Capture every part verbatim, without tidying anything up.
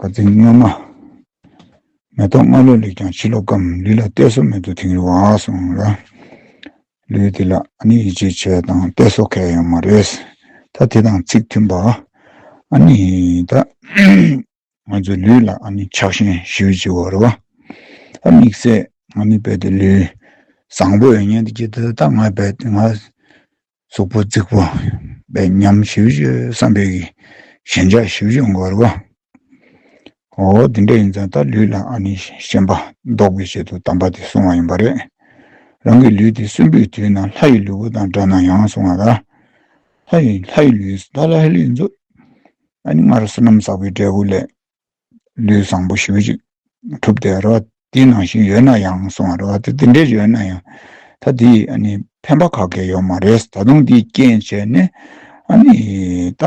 བ་ཚིག་སྔ་མ། མེ་ཏོག་སྔ་ལོ་ལེགས་ཀྱང་ཕྱི་ལོ་སྐམ། ལུས་ལ་གཏད་སོ་མེད་དོ་དིང་རི་བ་གསུངས་ལ། ལུས་འདི་ལ་ཨ་ནི་ཡིད་ཆེས་བྱས་དང་གཏད་སོ་གལ་ཡོད་མ་རེད། ད་དེ་དང་ཚིག་མཐུན་པ། ཨ་ནི་ད་ང་ཚོའི་ལུས་ལ་ཨ་ནི་ཆགས་ཞེན་ཞེ་པོ་ཅིག་ཡོད་རེད་བ། ད་དམིགས་བསལ་ང་ནི་རྦད་དེ་ལུས་བཟང་པོ་ཡོད་མཁན་དེ་གྱིས་ད་ང་རྦད་དེ་ང་གཟུགས་པོ་རྫིག་པོ་བས་ཉམས་ཞེ་པོ་ཅིག་བསམ་པའི་གི་ཞེན་ཆགས་ཞེ་པོ་ཅིག་ཡོང་གི་ཡོད་རེད་བ། འོ་དེ་འདྲ་ཡིན་ཙང་ད་ལུས་ལ་ཨ་ནི་ཞེན་པ་ཟློག་པའི་ཆེད་དུ་དམ་པ་དེ་གསུངས་པ་ཡིན་པ་རེད། རང་གི་ལུས་དེ་སྲིན་པོའི་དུས་ན་ལྷ་ཡི་ལུས་པོ་དང་འདྲ་ན་ཡང་གསུངས་པ་ལ། ལྷ་ཡི་ལྷ་ཡི་ལུས་ད་ལྷ་ཡི་ལུས་ཚོ་ཨ་ནི་སྔར་བསོད་ནམས་བསགས་པའི་འབྲས་བུ་ལས་ལུས་བཟང་པོ་ཞེ་པོ་ཅིག་གྲུབ་བསྡད་རེད་བ། དེ་ནང་བཞིན་ཡོད་ན་ཡང་གསུངས་པ་རེད་བ། དེ་དེ་འདྲས་ཡོད་ན་ཡང་ད་དེ་ཨ་ནི་ཕན་པ་ག་གེ་ཡོད་མ་རེད། ད་དུང་དེའི་རྐྱེན་བྱས་ནས་ཨ་ནི་ད་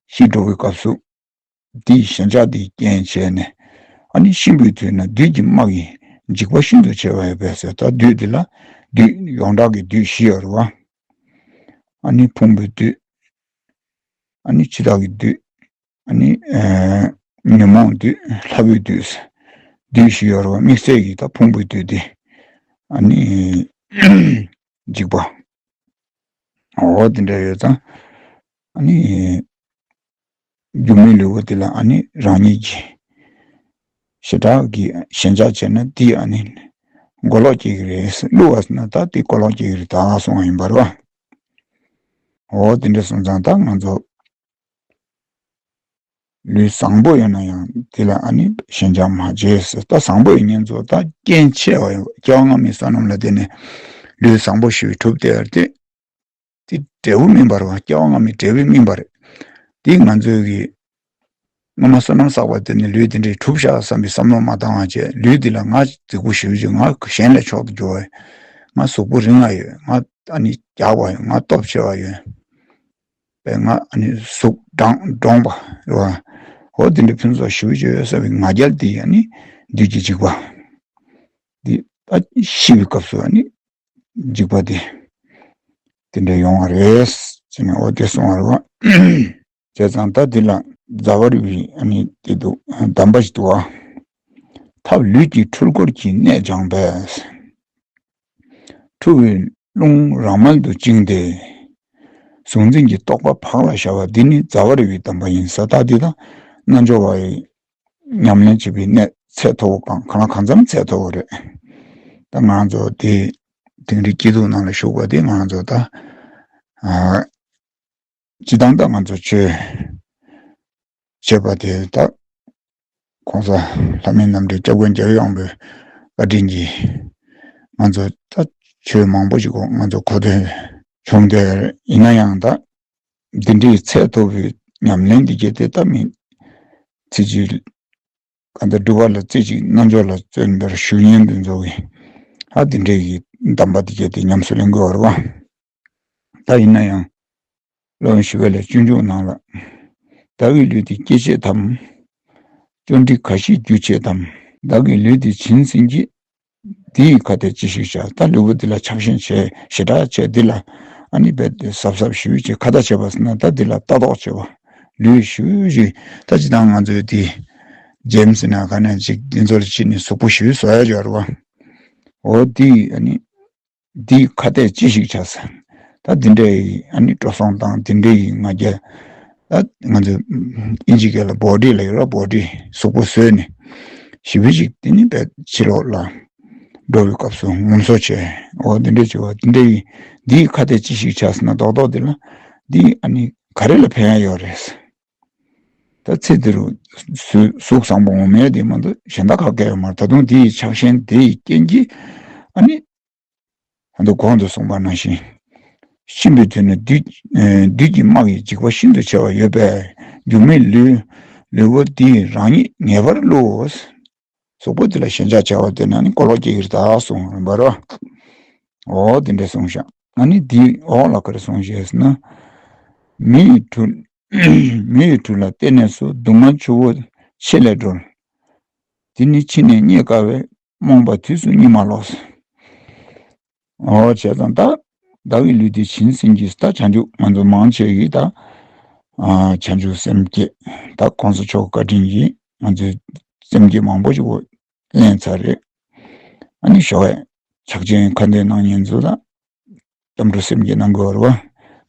ཤི་འགྲོ་བའི་སྐབས་སུ། དེའི་ཞེན་ཆགས་དེའི་རྐྱེན་བྱས་ནས། ཨ་ནི་གཤིན་པོའི་དུས་ན་བདུད་ཀྱི་དམག་གིས་འཇིགས་པ་ཤིན་ཏུ་ཆེ་བ་ཡོད་པས་ཟེར། ད་བདུད་འདི་ལ་བདུད་ཡོངས་གྲགས་ཀྱི་བདུད་བཞི་ཡོད་རེད་བ། ཨ་ནི་ཕུང་པོའི་བདུད། ཨ་ནི་འཆི་བདག་གི་བདུད། ཨ་ནི་ཨེ་ཉོན་མོངས་བདུད། ལྷ་བུའི་བདུད། བདུད་བཞི་ཡོད་རེད་བ། དམིགས་བསལ་གྱིས་ད་ཕུང་པོའི་བདུད་དེ་ཨ་ནི་འཇིགས་པ། འོ་དེ་འདྲ་ཡོད་ཙང་། ཨ་ནི་སྒྱུ་མའི་ལུས་པོ་དེ་ལ་ཨ་ནི་རང་ཉིད་ཀྱིས་ཞེ་དྲག་གི་ཞེན་ཆགས་བྱས་ན་དེ་ཨ་ནི་མགོ་ལོག་སྐྱེ་གི་རེད། བསླུ་བ་ཟེར་ན་ད་དེ་མགོ་ལོག་སྐྱེ་གི་རེད་ད་གསུངས་པ་ཡིན་པ་རེད་བ། འོ་དེ་འདྲ་སོང་ཙང་ད་ང་ཚོ་ལུས་བཟང་པོ་ཡོད་ན་ཡང་དེ་ལ་ཨ་ནི་ཞེན་ཆགས་མ་བྱེད་ཟེར། ད་བཟང་པོ་ཡིན་མཁན་ཚོ་ད་རྐྱེན་ཆེ་བ་ཡོད། སྐྱེ་བ་སྔ་མའི་བསོད་ནམས་ལ་བརྟེན་ནས་ལུས་བཟང་པོ་ཞིག་གྲུབ་བསྡད་ཡོད་རེད་དེ། དེ་འབྲས་བུ་སྨིན་པ་རེད་བ། སྐྱེ་བ་སྔ་མའི་འབྲས་བུ་སྨིན་པ་རེད། དེ་ང་ཚོའི་གི་སྔ་མ་བསོད་ནམས་བསགས་པ་དེ་ནི་ལུས་དེ་འདྲའི་གྲུབ་བཞག་བསམ་པའི་བསམ་བློ་མ་བཏང་བ་བྱས། ལུས་འདི་ལ་ང་རྫིག་པོ་ཞེ་པོ་ཅིག་ང་གཞན་ལས་མཆོག་ཏུ་གྱུར་བ་ཡོད། ང་གཟུགས་པོ་རིང་བ་ཡོད། ང་ཨ་ནི་རྒྱགས་པ་ཡོད། ང་སྟོབས་ཆེ་བ་ཡོད། པས་ང་ཨ་ནི་གཟུགས་འགྲངས་འགྲོངས་པ་རེད་བ། འོ་དེ་འདྲའི་ཕུན་ཚོགས་ཞེ་པོ་ཅིག་ཡོད་བསམ་པའི་ང་རྒྱལ་དེ་ཨ་ནི་བདུད་ཀྱི་འཇིགས་པ་དེ་ད་ཤི་བའི་སྐབས་སུ་ཨ་ནི་འཇིགས་པ་དེ་དེ་འདྲ་ཡོང་བ་རེད་ཟེར་ནས་འོ་དེ་གསུངས་པ་རེད་བ། བྱས་ཙང་ད་འདི་ལ་ཛ་བ་རི་བའི་ཨ་ནི་དེ་འདུག་གདམས་པ་ཞིག་འདུག་བ། ཐབས་ལུས་ཀྱི་འཁྲུལ་འཁོར་གྱིས་གནད་སྦྱངས་པས། འཁྲུལ་བའི་རླུང་རང་མལ་དུ་བཅིངས་ཏེ། གཟུང་འཛིན་གྱི་རྟོག་པ་བག་ལ་ཞ་བ་འདི་ནི་ཛ་བ་རི་བའི་གདམས་པ་ཡིན་ས། ད་འདི་དང་རྣལ་འབྱོར་བ་ཡི་ཉམས་ལེན་བྱེད་པའི་གནད་ཚད་མཐོ་བོ་གང་གང་ལ་གང་འཚམ་ཚད་མཐོ་བོ་རེད། ད་ང་ཚོ་དེ་དིང་རི་སྐྱིད་སྡུག་ནང་ལ་བཞུགས་པ་དེ་ང་ཚོ་ད་ཨ། སྤྱི་བཏང་ད་ང་ཚོ་ཆོས་བྱེད་པ་དེ་ད་༸གོང་ས་ལྷ་མིའི་རྣམ་འདྲེན་སྐྱབས་མགོན་རྒྱལ་བའི་དབང་པོའི་བཀའ་དྲིན་གྱིས་ང་ཚོ་ད་ཆོས་མང་པོ་ཞིག་གོ་ང་ཚོ་གོ་ཐོས་བྱུང་སྟེ། ཡིན་ན་ཡང་ད་འདི་འདྲའི་ཚད་མཐོ་བའི་ཉམས་ལེན་འདི་གྱད་དེ་ད་མི་ཚེ་གཅིག་ག་འདྲ་སྒྲུབ་པ་ལ་རྩེ་གཅིག་རྣལ་འབྱོར་ལ་བརྩོན་པར་ཞུ་ཡིན་དུ་འཛོ་གི་ཨ་འདི་འདྲའི་གི་གདམས་པ་འདི་གྱད་དེ་ཉམས་སུ་ལེན་དགོས་པ་རེད་བ། ད་ཡིན་ན་ཡང་། སློབ་དཔོན་ཞི་བ་ལྷས་སྤྱོད་འཇུག་ནང་ལ། བདག་གི་ལུས་འདི་སྐྱེ་མཆེད་དམ། ཅོ་འདྲི་ག་ཤེད་རྒྱུ་བྱེད་དམ། བདག་གི་ལུས་འདི་བྱིན་ཟིན་གྱིས། འདི་ཡི་ཁ་ཏས་ཅི་ཞིག་བྱ། ད་ལུས་པོ་འདི་ལ་ཆགས་ཞེན་བྱས་ཞེ་དྲག་བྱས་འདི་ལ་ཨ་ནི་རྦད་དེ་གཟབ་གཟབ་ཞུས་བྱས་ཁ་ཏ་བྱས་པ་ཟེར་ན་ད་འདི་ལ་ལྟ་རྟོག་བྱས་པ། ལུས་ཞུས་ཞིག་ད་ཅི་ད་ང་ཚོའི་འདི་ཇེམ་ཟེར་ན་ག་ནས་ཅིག་འདི་ཚོ་ལ་ཕྱིན་ནས་གཟུགས་པོ་ཞུས་བཟོ་ཡ་ཡོད་རེད་བ། འོ་འདི་ཨ་ནི། འདིའི་ཁ་ཏས་ཅི་ཞིག་བྱ་ཟེར། ད་འདི་འདྲའི་ཨ་ནི་སྤྲོ་སོང་དང་འདི་འདྲའི་ང་རྒྱལ། ད་ང་ཚོ་ཨིན་ཇི་སྐད་ལ་བོ་ཌི་ལབ་ཡོད་ར། བོ་ཌི་གཟུགས་པོ་བཟོས་ནས་ཞི་བའི་ཅིག་དེ་ནི་བས་ཕྱི་ལོགས་ལ་འགྲོ་བའི་སྐབས་སུ་ངོམ་སོ་བྱས། འོ་འདི་འདྲའི་བྱེད་པ་འདི་འདྲའི་འདིའི་ཁ་ཏས་ཅི་ཞིག་བྱ་ཟེར་ན་རྡོག་རྡོག་འདི་ལ་འདི་ཨ་ནི་ག་རེ་ལ་ཕན་ཡ་ཡོད་རེད། ད་ཚེ་འདི་རུ་གཟུགས་བཟང་པོ་ངོམ་ཡ་དེ་མ་གཏོགས་གཞན་དག་ག་གེ་ཡོད་མ་རེད། ད་དུང་འདི་ཡི་ཆགས་ཞེན་དེ་ཡི་རྐྱེན་གྱིས་ཨ་ནི། ད་དུང་གོང་དུ་གསུངས་པ་ནང་བཞིན། གཤིན་པོའི་དུས་ན་བདུད་ཨེ་བདུད་ཀྱི་དམག་གི་འཇིགས་པ་ཤིན་ཏུ་ཆེ་བ་ཡོད་པས། སྒྱུ་མའི་ལུས་ལུས་པོ་འདི་རང་ཉིད་ངེས་པར་བསླུའོ། གཟུགས་པོ་འདི་ལ་ཞེན་ཆགས་བྱ་བ་དེ་ན་ནི་གོ་ལོག་སྐྱེ་གི་རེད་ད་གསུངས་རིམ་པར། འོ་དེ་འདྲ་གསུངས་ཤག་ཨ་ནི་འདིའི་འོག་ལ་ག་རེ་གསུངས་ཞེས་ཟེར་ན། མི་ཡི་གྲུ་མི་ཡི་གྲུ་ལ་བརྟེན་ནས་སུ། སྡུག་བསྔལ་ཆུ་བོ་ཆེ་ལས་སྒྲོལ། དེ་ནི་ཕྱི་ནས་རྙེད་དཀའ་བས། རྨོངས་པ་དུས་སུ་གཉིད་མ་ལོག་འོ་བྱས་ཙང་ད་བདག་གི་ལུས་འདི་བྱིན་ཟིན་གྱིས། ད་བྱང་ཆུབ་ང་ཚོ་མང་ཆེ་གིས་ད་ ཨ་བྱང་ཆུབ་སེམས་བསྐྱེད། ད་གོང་ས་མཆོག་བཀའ་དྲིན་གྱིས་ང་ཚོས་སེམས་བསྐྱེད་མང་པོ་ཞིག་གོ་ལེན་ཚར་རེད། ཨ་ནི་ཞོགས་པ་ཕྱག་ཆེན་ཁ་འདོན་གནང་མཁན་ཚོ་ལ་སྐྱབས་འགྲོ་སེམས་བསྐྱེད་གནང་དགོས་རེད་བ།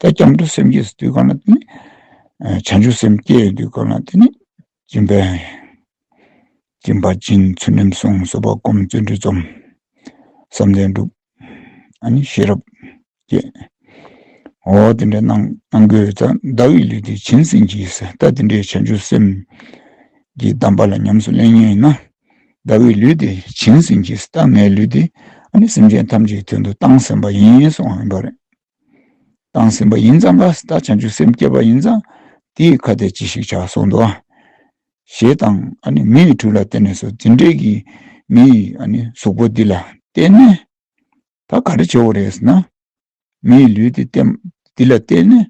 ད་སྐྱབས་འགྲོ་སེམས་བསྐྱེད་ཟེར་དུས་གང་ལ་དེ་ནི་ཨ་བྱང་ཆུབ་སེམས་བསྐྱེད་ཡོང་དུས་གང་ལ་དེ་ནི་སྦྱིན་པ། སྦྱིན་པ་བྱིན། ཚུལ་ཁྲིམས་སྲུང་། བཟོད་པ་སྒོམ། བརྩོན་འགྲུས་རྩོམ། བསམ་གཏན་སྒྲུབ། ཨ་ནི་ཤེས་རབ་སྐྱེ། འོ་དེ་འདྲ་གནང་གནང་དགོས་ཙང་། བདག་གི་ལུས་འདི་བྱིན་ཟིན་གྱིས། ད་དེ་འདྲའི་བྱང་ཆུབ་སེམས་ཀྱི་གདམས་པ་ལ་ཉམས་སུ་ལེན་མཁན་ཡིན་ན། བདག་གི་ལུས་འདི་བྱིན་ཟིན་གྱིས། ད་ངའི་ལུས་འདི་ཨ་ནི་སེམས་ཅན་ཐམས་ཅད་དོན་དུ་བཏང་ཟིན་པ་ཡིན་གསུངས་པ་ཡིན་པ་རེད། བཏང་ཟིན་པ་ཡིན་ཙང་ཀ། ད་བྱང་ཆུབ་སེམས་བསྐྱེད་པ་ཡིན་ཙང་དེའི་ཁ་ཏས་ཅི་ཞིག་བྱ་གསུངས་འདུག་ཨ། ཞེས་དང་། ཨ་ནི་མི་ཡི་གྲུ་ལ་བརྟེན་ནས་སོ། འདི་འདྲས་ཀྱི་མི་ཡི་ཨ་ནི་གཟུགས་པོ་འདི་ལ་བརྟེན་ནས་ད་ག་རེ་བྱེད་དགོས་རེད་ཟེར་ན། མི་ཡི་ལུས་འདི་བརྟེན་འདི་ལ་བརྟེན་ནས་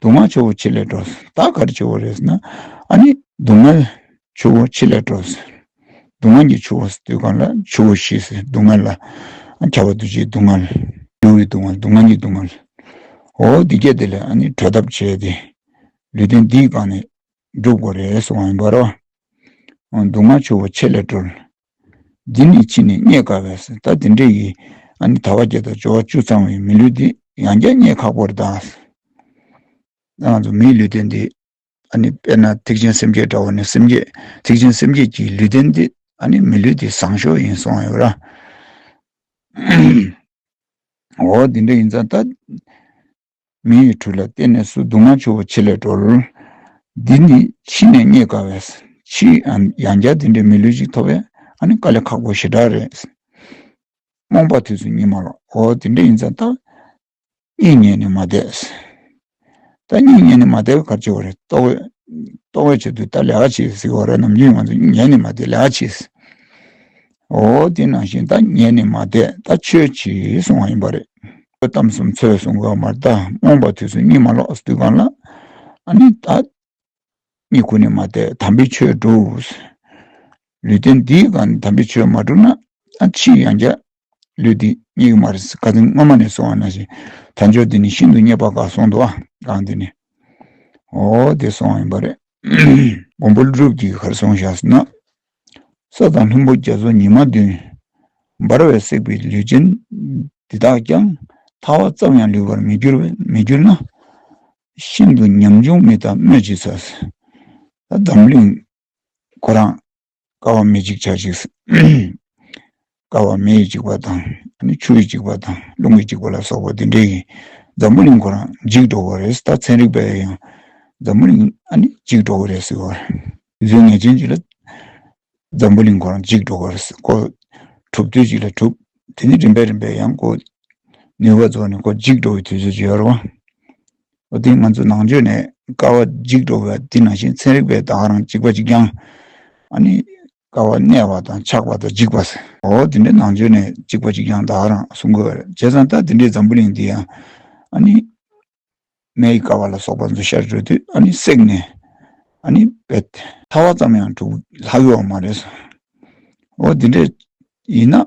སྡུག་བསྔལ་ཆེ་བོ་ཆེ་ལས་འགྲོ། ད་ག་རེ་བྱེད་དགོས་རེད་ཟེར་ན། ཨ་ནི་སྡུག་བསྔལ་ཆུ་བོ་ཆེ་ལས་འགྲོ། སྡུག་བསྔལ་གྱི་ཆུ་བོ་ཟེར་དུས་གང་ལ་ཆུ་བོ་བཞི་ཟེར། སྡུག་བསྔལ་ལ་ཨ་ཁྱབ་པ་འདུ་བྱེད་སྡུག་བསྔལ། འགྱུར་བའི་སྡུག་བསྔལ། སྡུག་བསྔལ་གྱི་སྡུག་བསྔལ། འོ་འདི་སྐད་དེ་ལ་ཨ་ནི་གྲོལ་ཐབས་བྱས་ཏེ་ལུས་རྟེན་འདིའི་སྒང་ནས་སྒྲུབ་དགོས་རེད་གསུངས་པ་ཡིན་པ་རེད། འོ་སྡུག་བསྔལ་ཆུ་བོ་ཆེ་ལས་སྒྲོལ། འདི་ནི་ཕྱི་ནས་རྙེད་དཀའ་བས། ད་དེ་འདྲས་ཀྱི་ཨ་ནི་དལ་བ་བརྒྱད་དང་འབྱོར་བ་བཅུ་ཚང་བའི་མི་ལུས་འདི་ཡང་བསྐྱར་རྙེད་ཁག་པོ་རེད་ད། ང་ཚོ་མིའི་ལུས་རྟེན་འདི་ཨ་ནི་དཔེར་ན་ཐེག་ཆེན་སེམས་བསྐྱེད་འདྲ་བོ་ནི་སེམས་བསྐྱེད་ཐེག་ཆེན་སེམས་བསྐྱེད་ཀྱི་ལུས་རྟེན་འདི་ཨ་ནི་མི་ལུས་འདི་བཟང་ཤོས་ཡིན་གསུངས་ཡོད་ར། འོ་འདི་འདྲ་ཡིན་ཙང་ད། མི་ཡི་གྲུ་ལ་བརྟེན་ནས་སུ། སྡུག་བསྔལ་ཆུ་བོ་ཆེ་ལས་སྒྲོལ། འདི་ནི་ཕྱི་ནས་རྙེད་དཀའ་བས། ཕྱིའི་ཡང་ཡང་བསྐྱར་འདི་འདྲའི་མི་ལུས་ཅིག་ཐོབ་པས་ཨ་ནི་དཀའ་ལས་ཁག་པོ་ཞེ་དྲག་རེད། རྨོངས་པ་དུས་སུ་གཉིད་མ་ལོག་འོ་དེ་འདྲ་ཡིན་ཙང་ད་གཉིད་ཉལ་ནས་མ་བསྡད། ད་གཉིད་ཉལ་ནས་མ་བསྡད་པ་ག་རེ་བྱེད་པ་རེད། ལྟོ་གོས་ལྟོ་གོས་བྱེད་དུས་ད་ལས་ཀ་བྱེད་ཟེར་བ་རེད། ནམ་རྒྱུན་ང་ཚོ་ཉལ་ནས་མ་བསྡད་ལས་ཀ་བྱེད། འོ་དེ་ནང་བཞིན་ད་ཉལ་ནས་མ་བསྡད། ད་ཆོས་བྱེད་གསུང་བ་ཡིན་པ་རེད། ཆོས་གཏམ་གསུམ་ཚོས་གསུང་གི་མ་རེད། ད་རྨོངས་པ་དུས་སུ་གཉིད་མ་ལོག་དུས་གང་ལ་ཨ་ནི་ད་གཉིད་ཁུག་ནས་མ་བསྡད། དམ་པའི་ཆོས་སྒྲུབ། ལུས་རྟེན་འདིའི་སྒང་ནས་དམ་པའི་ཆོས་མ་སྒྲུབ་ན་ཨ་ཕྱིས་ཡང་བསྐྱར་ལུས་འདི་རྙེད་ཀྱི་མ་རེད། ཁ་སང་སྔོན་མ་ནས་གསུངས་པ་ནང་བཞིན་དལ་འབྱོར་འདི་ནི་ཤིན་ཏུ་རྙེད་པ་དཀའ་གསུངས་འདུག་ཨ། གང་འདི་ནི། འོ་དེ་གསུངས་པ་ཡིན་པ་རེད། མགོན་པོ་ཀླུ་སྒྲུབ་ཀྱིས་ག་རེ་གསུངས་བཞག་ཟེར་ན། ས་དང་ལྷུན་པོ་རྒྱ་མཚོ་ཉི་མ་བདུན། འབར་བས་བསྲེགས་པའི་ལུས་ཅན་འདི་དག་ཀྱང་། ཐལ་བ་ཙམ་ཡང་ལུས་པར་མི་འགྱུར་བས་མི་འགྱུར་ན། ཤིན་ཏུ་ཉམ་ཆུང་མི་ལྟ་སྨོས་ཅི་འཚལ། ད་འཛམ་གླིང་ཁོ་རང་ཀ་བ་མེ་གཅིག་ཆ་གཅིག་ཀ་བ་མེ་ཡིས་འཇིག་པ་དང་ཨ་ནི་ཆུ་ཡིས་འཇིག་པ་དང་རླུང་གིས་འཇིག་པ་ལ་སོགས་པ་འདི་འདྲའི་འཛམ་བུ་གླིང་ཁོ་རང་འཇིག་འགྲོ་གི་རེད། ད་ཚན་རིག་པས་ཡང་འཛམ་བུ་གླིང་ཨ་ནི་འཇིག་འགྲོ་གི་རེད་ཟེར་བ་རེད། དུས་ཚོད་ངེས་ཅན་ཅིག་ལ་འཛམ་བུ་གླིང་ཁོ་རང་འཇིག་འགྲོ་གི་རེད། ཁོ་གྲུབ་དུས་ཅིག་ལ་གྲུབ། དེ་ནི་རིམ་པས་རིམ་པས་ཡང་ཁོ་ནུས་པ་རྫོགས་ནས་ཁོ་འཇིག་འགྲོ་བའི་དུས་ཚོད་ཅིག་ཡོད་རེད་བ། འོ་དེ་ང་ཚོ་ནང་ཆོས་ནས་ཀ་བ་འཇིག་འགྲོ་བ་དེ་ནང་བཞིན་ཚན་རིག་པས་ད་ག་རང་གཅིག་པ་གཅིག་རྐྱང་ཨ་ནི་ཀ་བ་གནས་པ་དང་ཆགས་པ་དང་འཇིག་པ་ཟེར། འོ་དེ་འདྲའི་ནང་ཆོས་ནས་གཅིག་པ་གཅིག་རྐྱང་ད་ག་རང་གསུང་གི་ཡོད་རེད། བྱས་ཙང་ད་དེ་འདྲའི་འཛམ་བུ་གླིང་འདི་ཡང་ཨ་ནི་མེའི་ཀ་བ་ལ་སོགས་པ་ཚོ་ཤར་འགྲོ་དུས་ཨ་ནི་བསྲེགས་ནས་ཨ་ནི་བེད་ཐལ་བ་ཙམ་ཡང་འགྲུབ་ལྷག་ཡོད་མ་རེད་ཟེར། འོ་དེ་འདྲ་ཡིན་ན།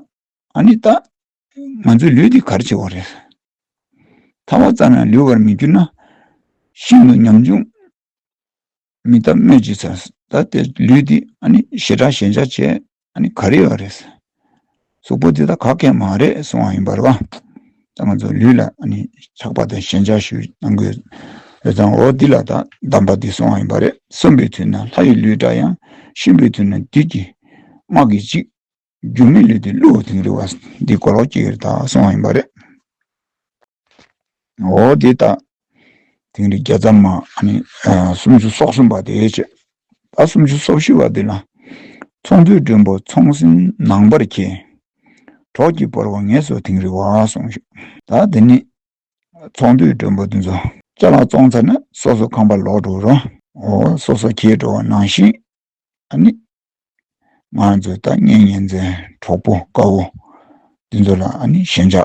ཨ་ནི་ད་ང་ཚོའི་ལུས་འདི་ག་རེ་བྱེད་དགོས་རེད། ཐལ་བ་ཙམ་ཡང་ལུས་པར་མི་འགྱུར་ན། ཤིན་ཏུ་ཉམ་ཆུང་མི་ལྟ་སྨོས་ཅི་འཚལ། ད་དེ་ལུས་འདི་ཨ་ནི་ཞེ་དྲག་ཞེན་ཆགས་བྱས་ཨ་ནི་ག་རེ་ཡོད་རེད། གཟུགས་པོ་འདི་ད་ག་གེ་མ་རེད་གསུང་བ་ཡིན་པ་རེད་བ། ད་ང་ཚོ་ལུས་ལ་ཨ་ནི་ཆགས་པ་དང་ཞེན་ཆགས་ཞུ་གནང་དགོས་ཡོད་ཙང་འོ་འདི་ལ་ད་གདམས་པ་འདི་གསུང་བ་ཡིན་པ་རེད། གསོན་པའི་དུས་ན་ལྷ་ཡི་ལུས་འདྲ་ཡང་། གཤིན་པའི་དུས་ན་བདུད་ཀྱི་དམག་གིས་འཇིག། སྒྱུ་མའི་ལུས་འདི་བསླུ་བ་དིང་རི་བ། འདི་གོ་ལོག་ཅིག་ཡོད་ད་གསུང་བ་ཡིན་པ་རེད། འོ་དེ་ད་དིང་རི་བརྒྱ་རྩ་མ་ཨ་ནི་ཨ་སུམ་ཅུ་སོ་གསུམ་པ་དེ་བྱས། ད་སུམ་ཅུ་སོ་བཞི་པ་དེ་ལ། ཚོང་འདུས་མགྲོན་པོ་ཚོང་ཟིན་ནང་པར་ཁྱེད། གྲོགས་ཀྱིས་བོར་བ་ངལ་གསོ་དིང་རི་བ་གསུངས་ཤིག་ད་དེ་ནི་ཚོང་འདུས་མགྲོན་པོ་དེ་ཚོ་ཅ་ལག་བཙོང་ཚར་ན་སོ་སོ་ཁང་པ་ལོག་འགྲོ་རོགས། འོ་སོ་སོ་ཁྱེད་འགྲོ་བ་ནང་བཞིན། ཨ་ནི། ང་ཚོས་ད་གཉེན་ཉེ་ཚན་གྲོགས་པོ་དཀར་པོ་འདི་ཚོ་ལ་ཨ་ནི་ཞེན་ཆགས་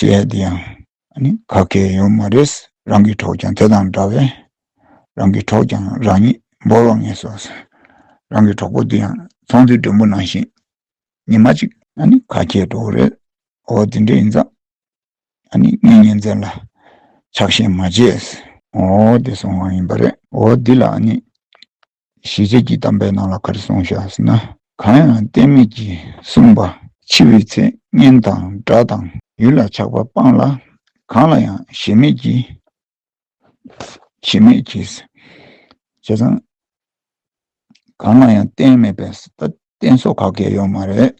བྱེད་ཡ་དེ་ཡང་ཨ་ནི་ག་གེ་ཡོད་མ་རེད། རང་གི་གྲོགས་ཀྱང་དེ་དང་འདྲ་བས། རང་གི་གྲོགས་ཀྱང་རང་ཉིད་བོར་བ་ངལ་གསོ། རང་གི་གྲོགས་པོ་འདི་ཡང་ཚོང་འདུས་མགྲོན་པོ་ནང་བཞིན་ཉི་མ་གཅིག་ཨ་ནི་ག་གེ་འགྲོ་གི་རེད། འོ་དེ་འདྲ་ཡིན་ཙང་། ཨ་ནི་གཉེན་ཉེ་ཚན་ལ་ཆགས་ཞེན་མ་བྱེད། འོ་དེ་གསུངས་པ་ཡིན་པ་རེད། འོ་འདི་ལ་ནི་ཞི་བྱེད་ཀྱི་གཏམ་དཔེའི་ནང་ལ་ག་རེ་གསུངས་བཞག་ཟེར་ན། གང་ཡང་རྟེན་མེད་ཀྱིས་གསུངས་པ། འཆི་བའི་ཚེ་གཉེན་དང་དགྲ་དང་ཡུལ་ལ་ཆགས་པ་སྤངས་ལ། གང་ལ་ཡང་ཞེན་མེད་ཀྱིས། ཞེན་མེད་ཀྱིས། བྱས་ཙང་། གང་ལ་ཡང་རྟེན་མེད་པས། ད་རྟེན་སོགས་ག་གེ་ཡོད་མ་རེད།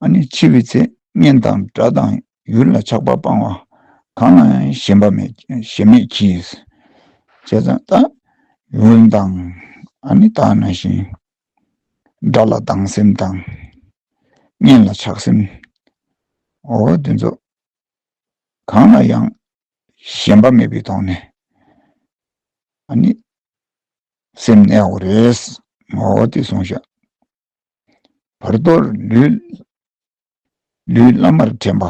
ཨ་ནི་འཆི་བའི་ཚེ་གཉེན་དང་དགྲ་དང་ཡུལ་ལ་ཆགས་པ་སྤང་བ། གང་ལ་ཡང་ཞེན་པ་མེད། ཞེན་མེད་ཀྱིས། བྱས་ཙང་ད་ཡུལ་དང་ཨ་ནི་ད་ནང་བཞིན་དགྲ་ལ་སྡང་སེམས་དང་གཉེན་ལ་ཆགས་སེམས། འོ་དེ་ཚོ་གང་ལ་ཡང་ཞེན་པ་མེད་པའི་ཐོག་ནས་ཨ་ནི་སེམས་གནས་དགོས་རེད། འོ་དེ་གསུངས་བཞག་བར་དོར་ལུས། ལུས་བླ་མར་དྲན་པ།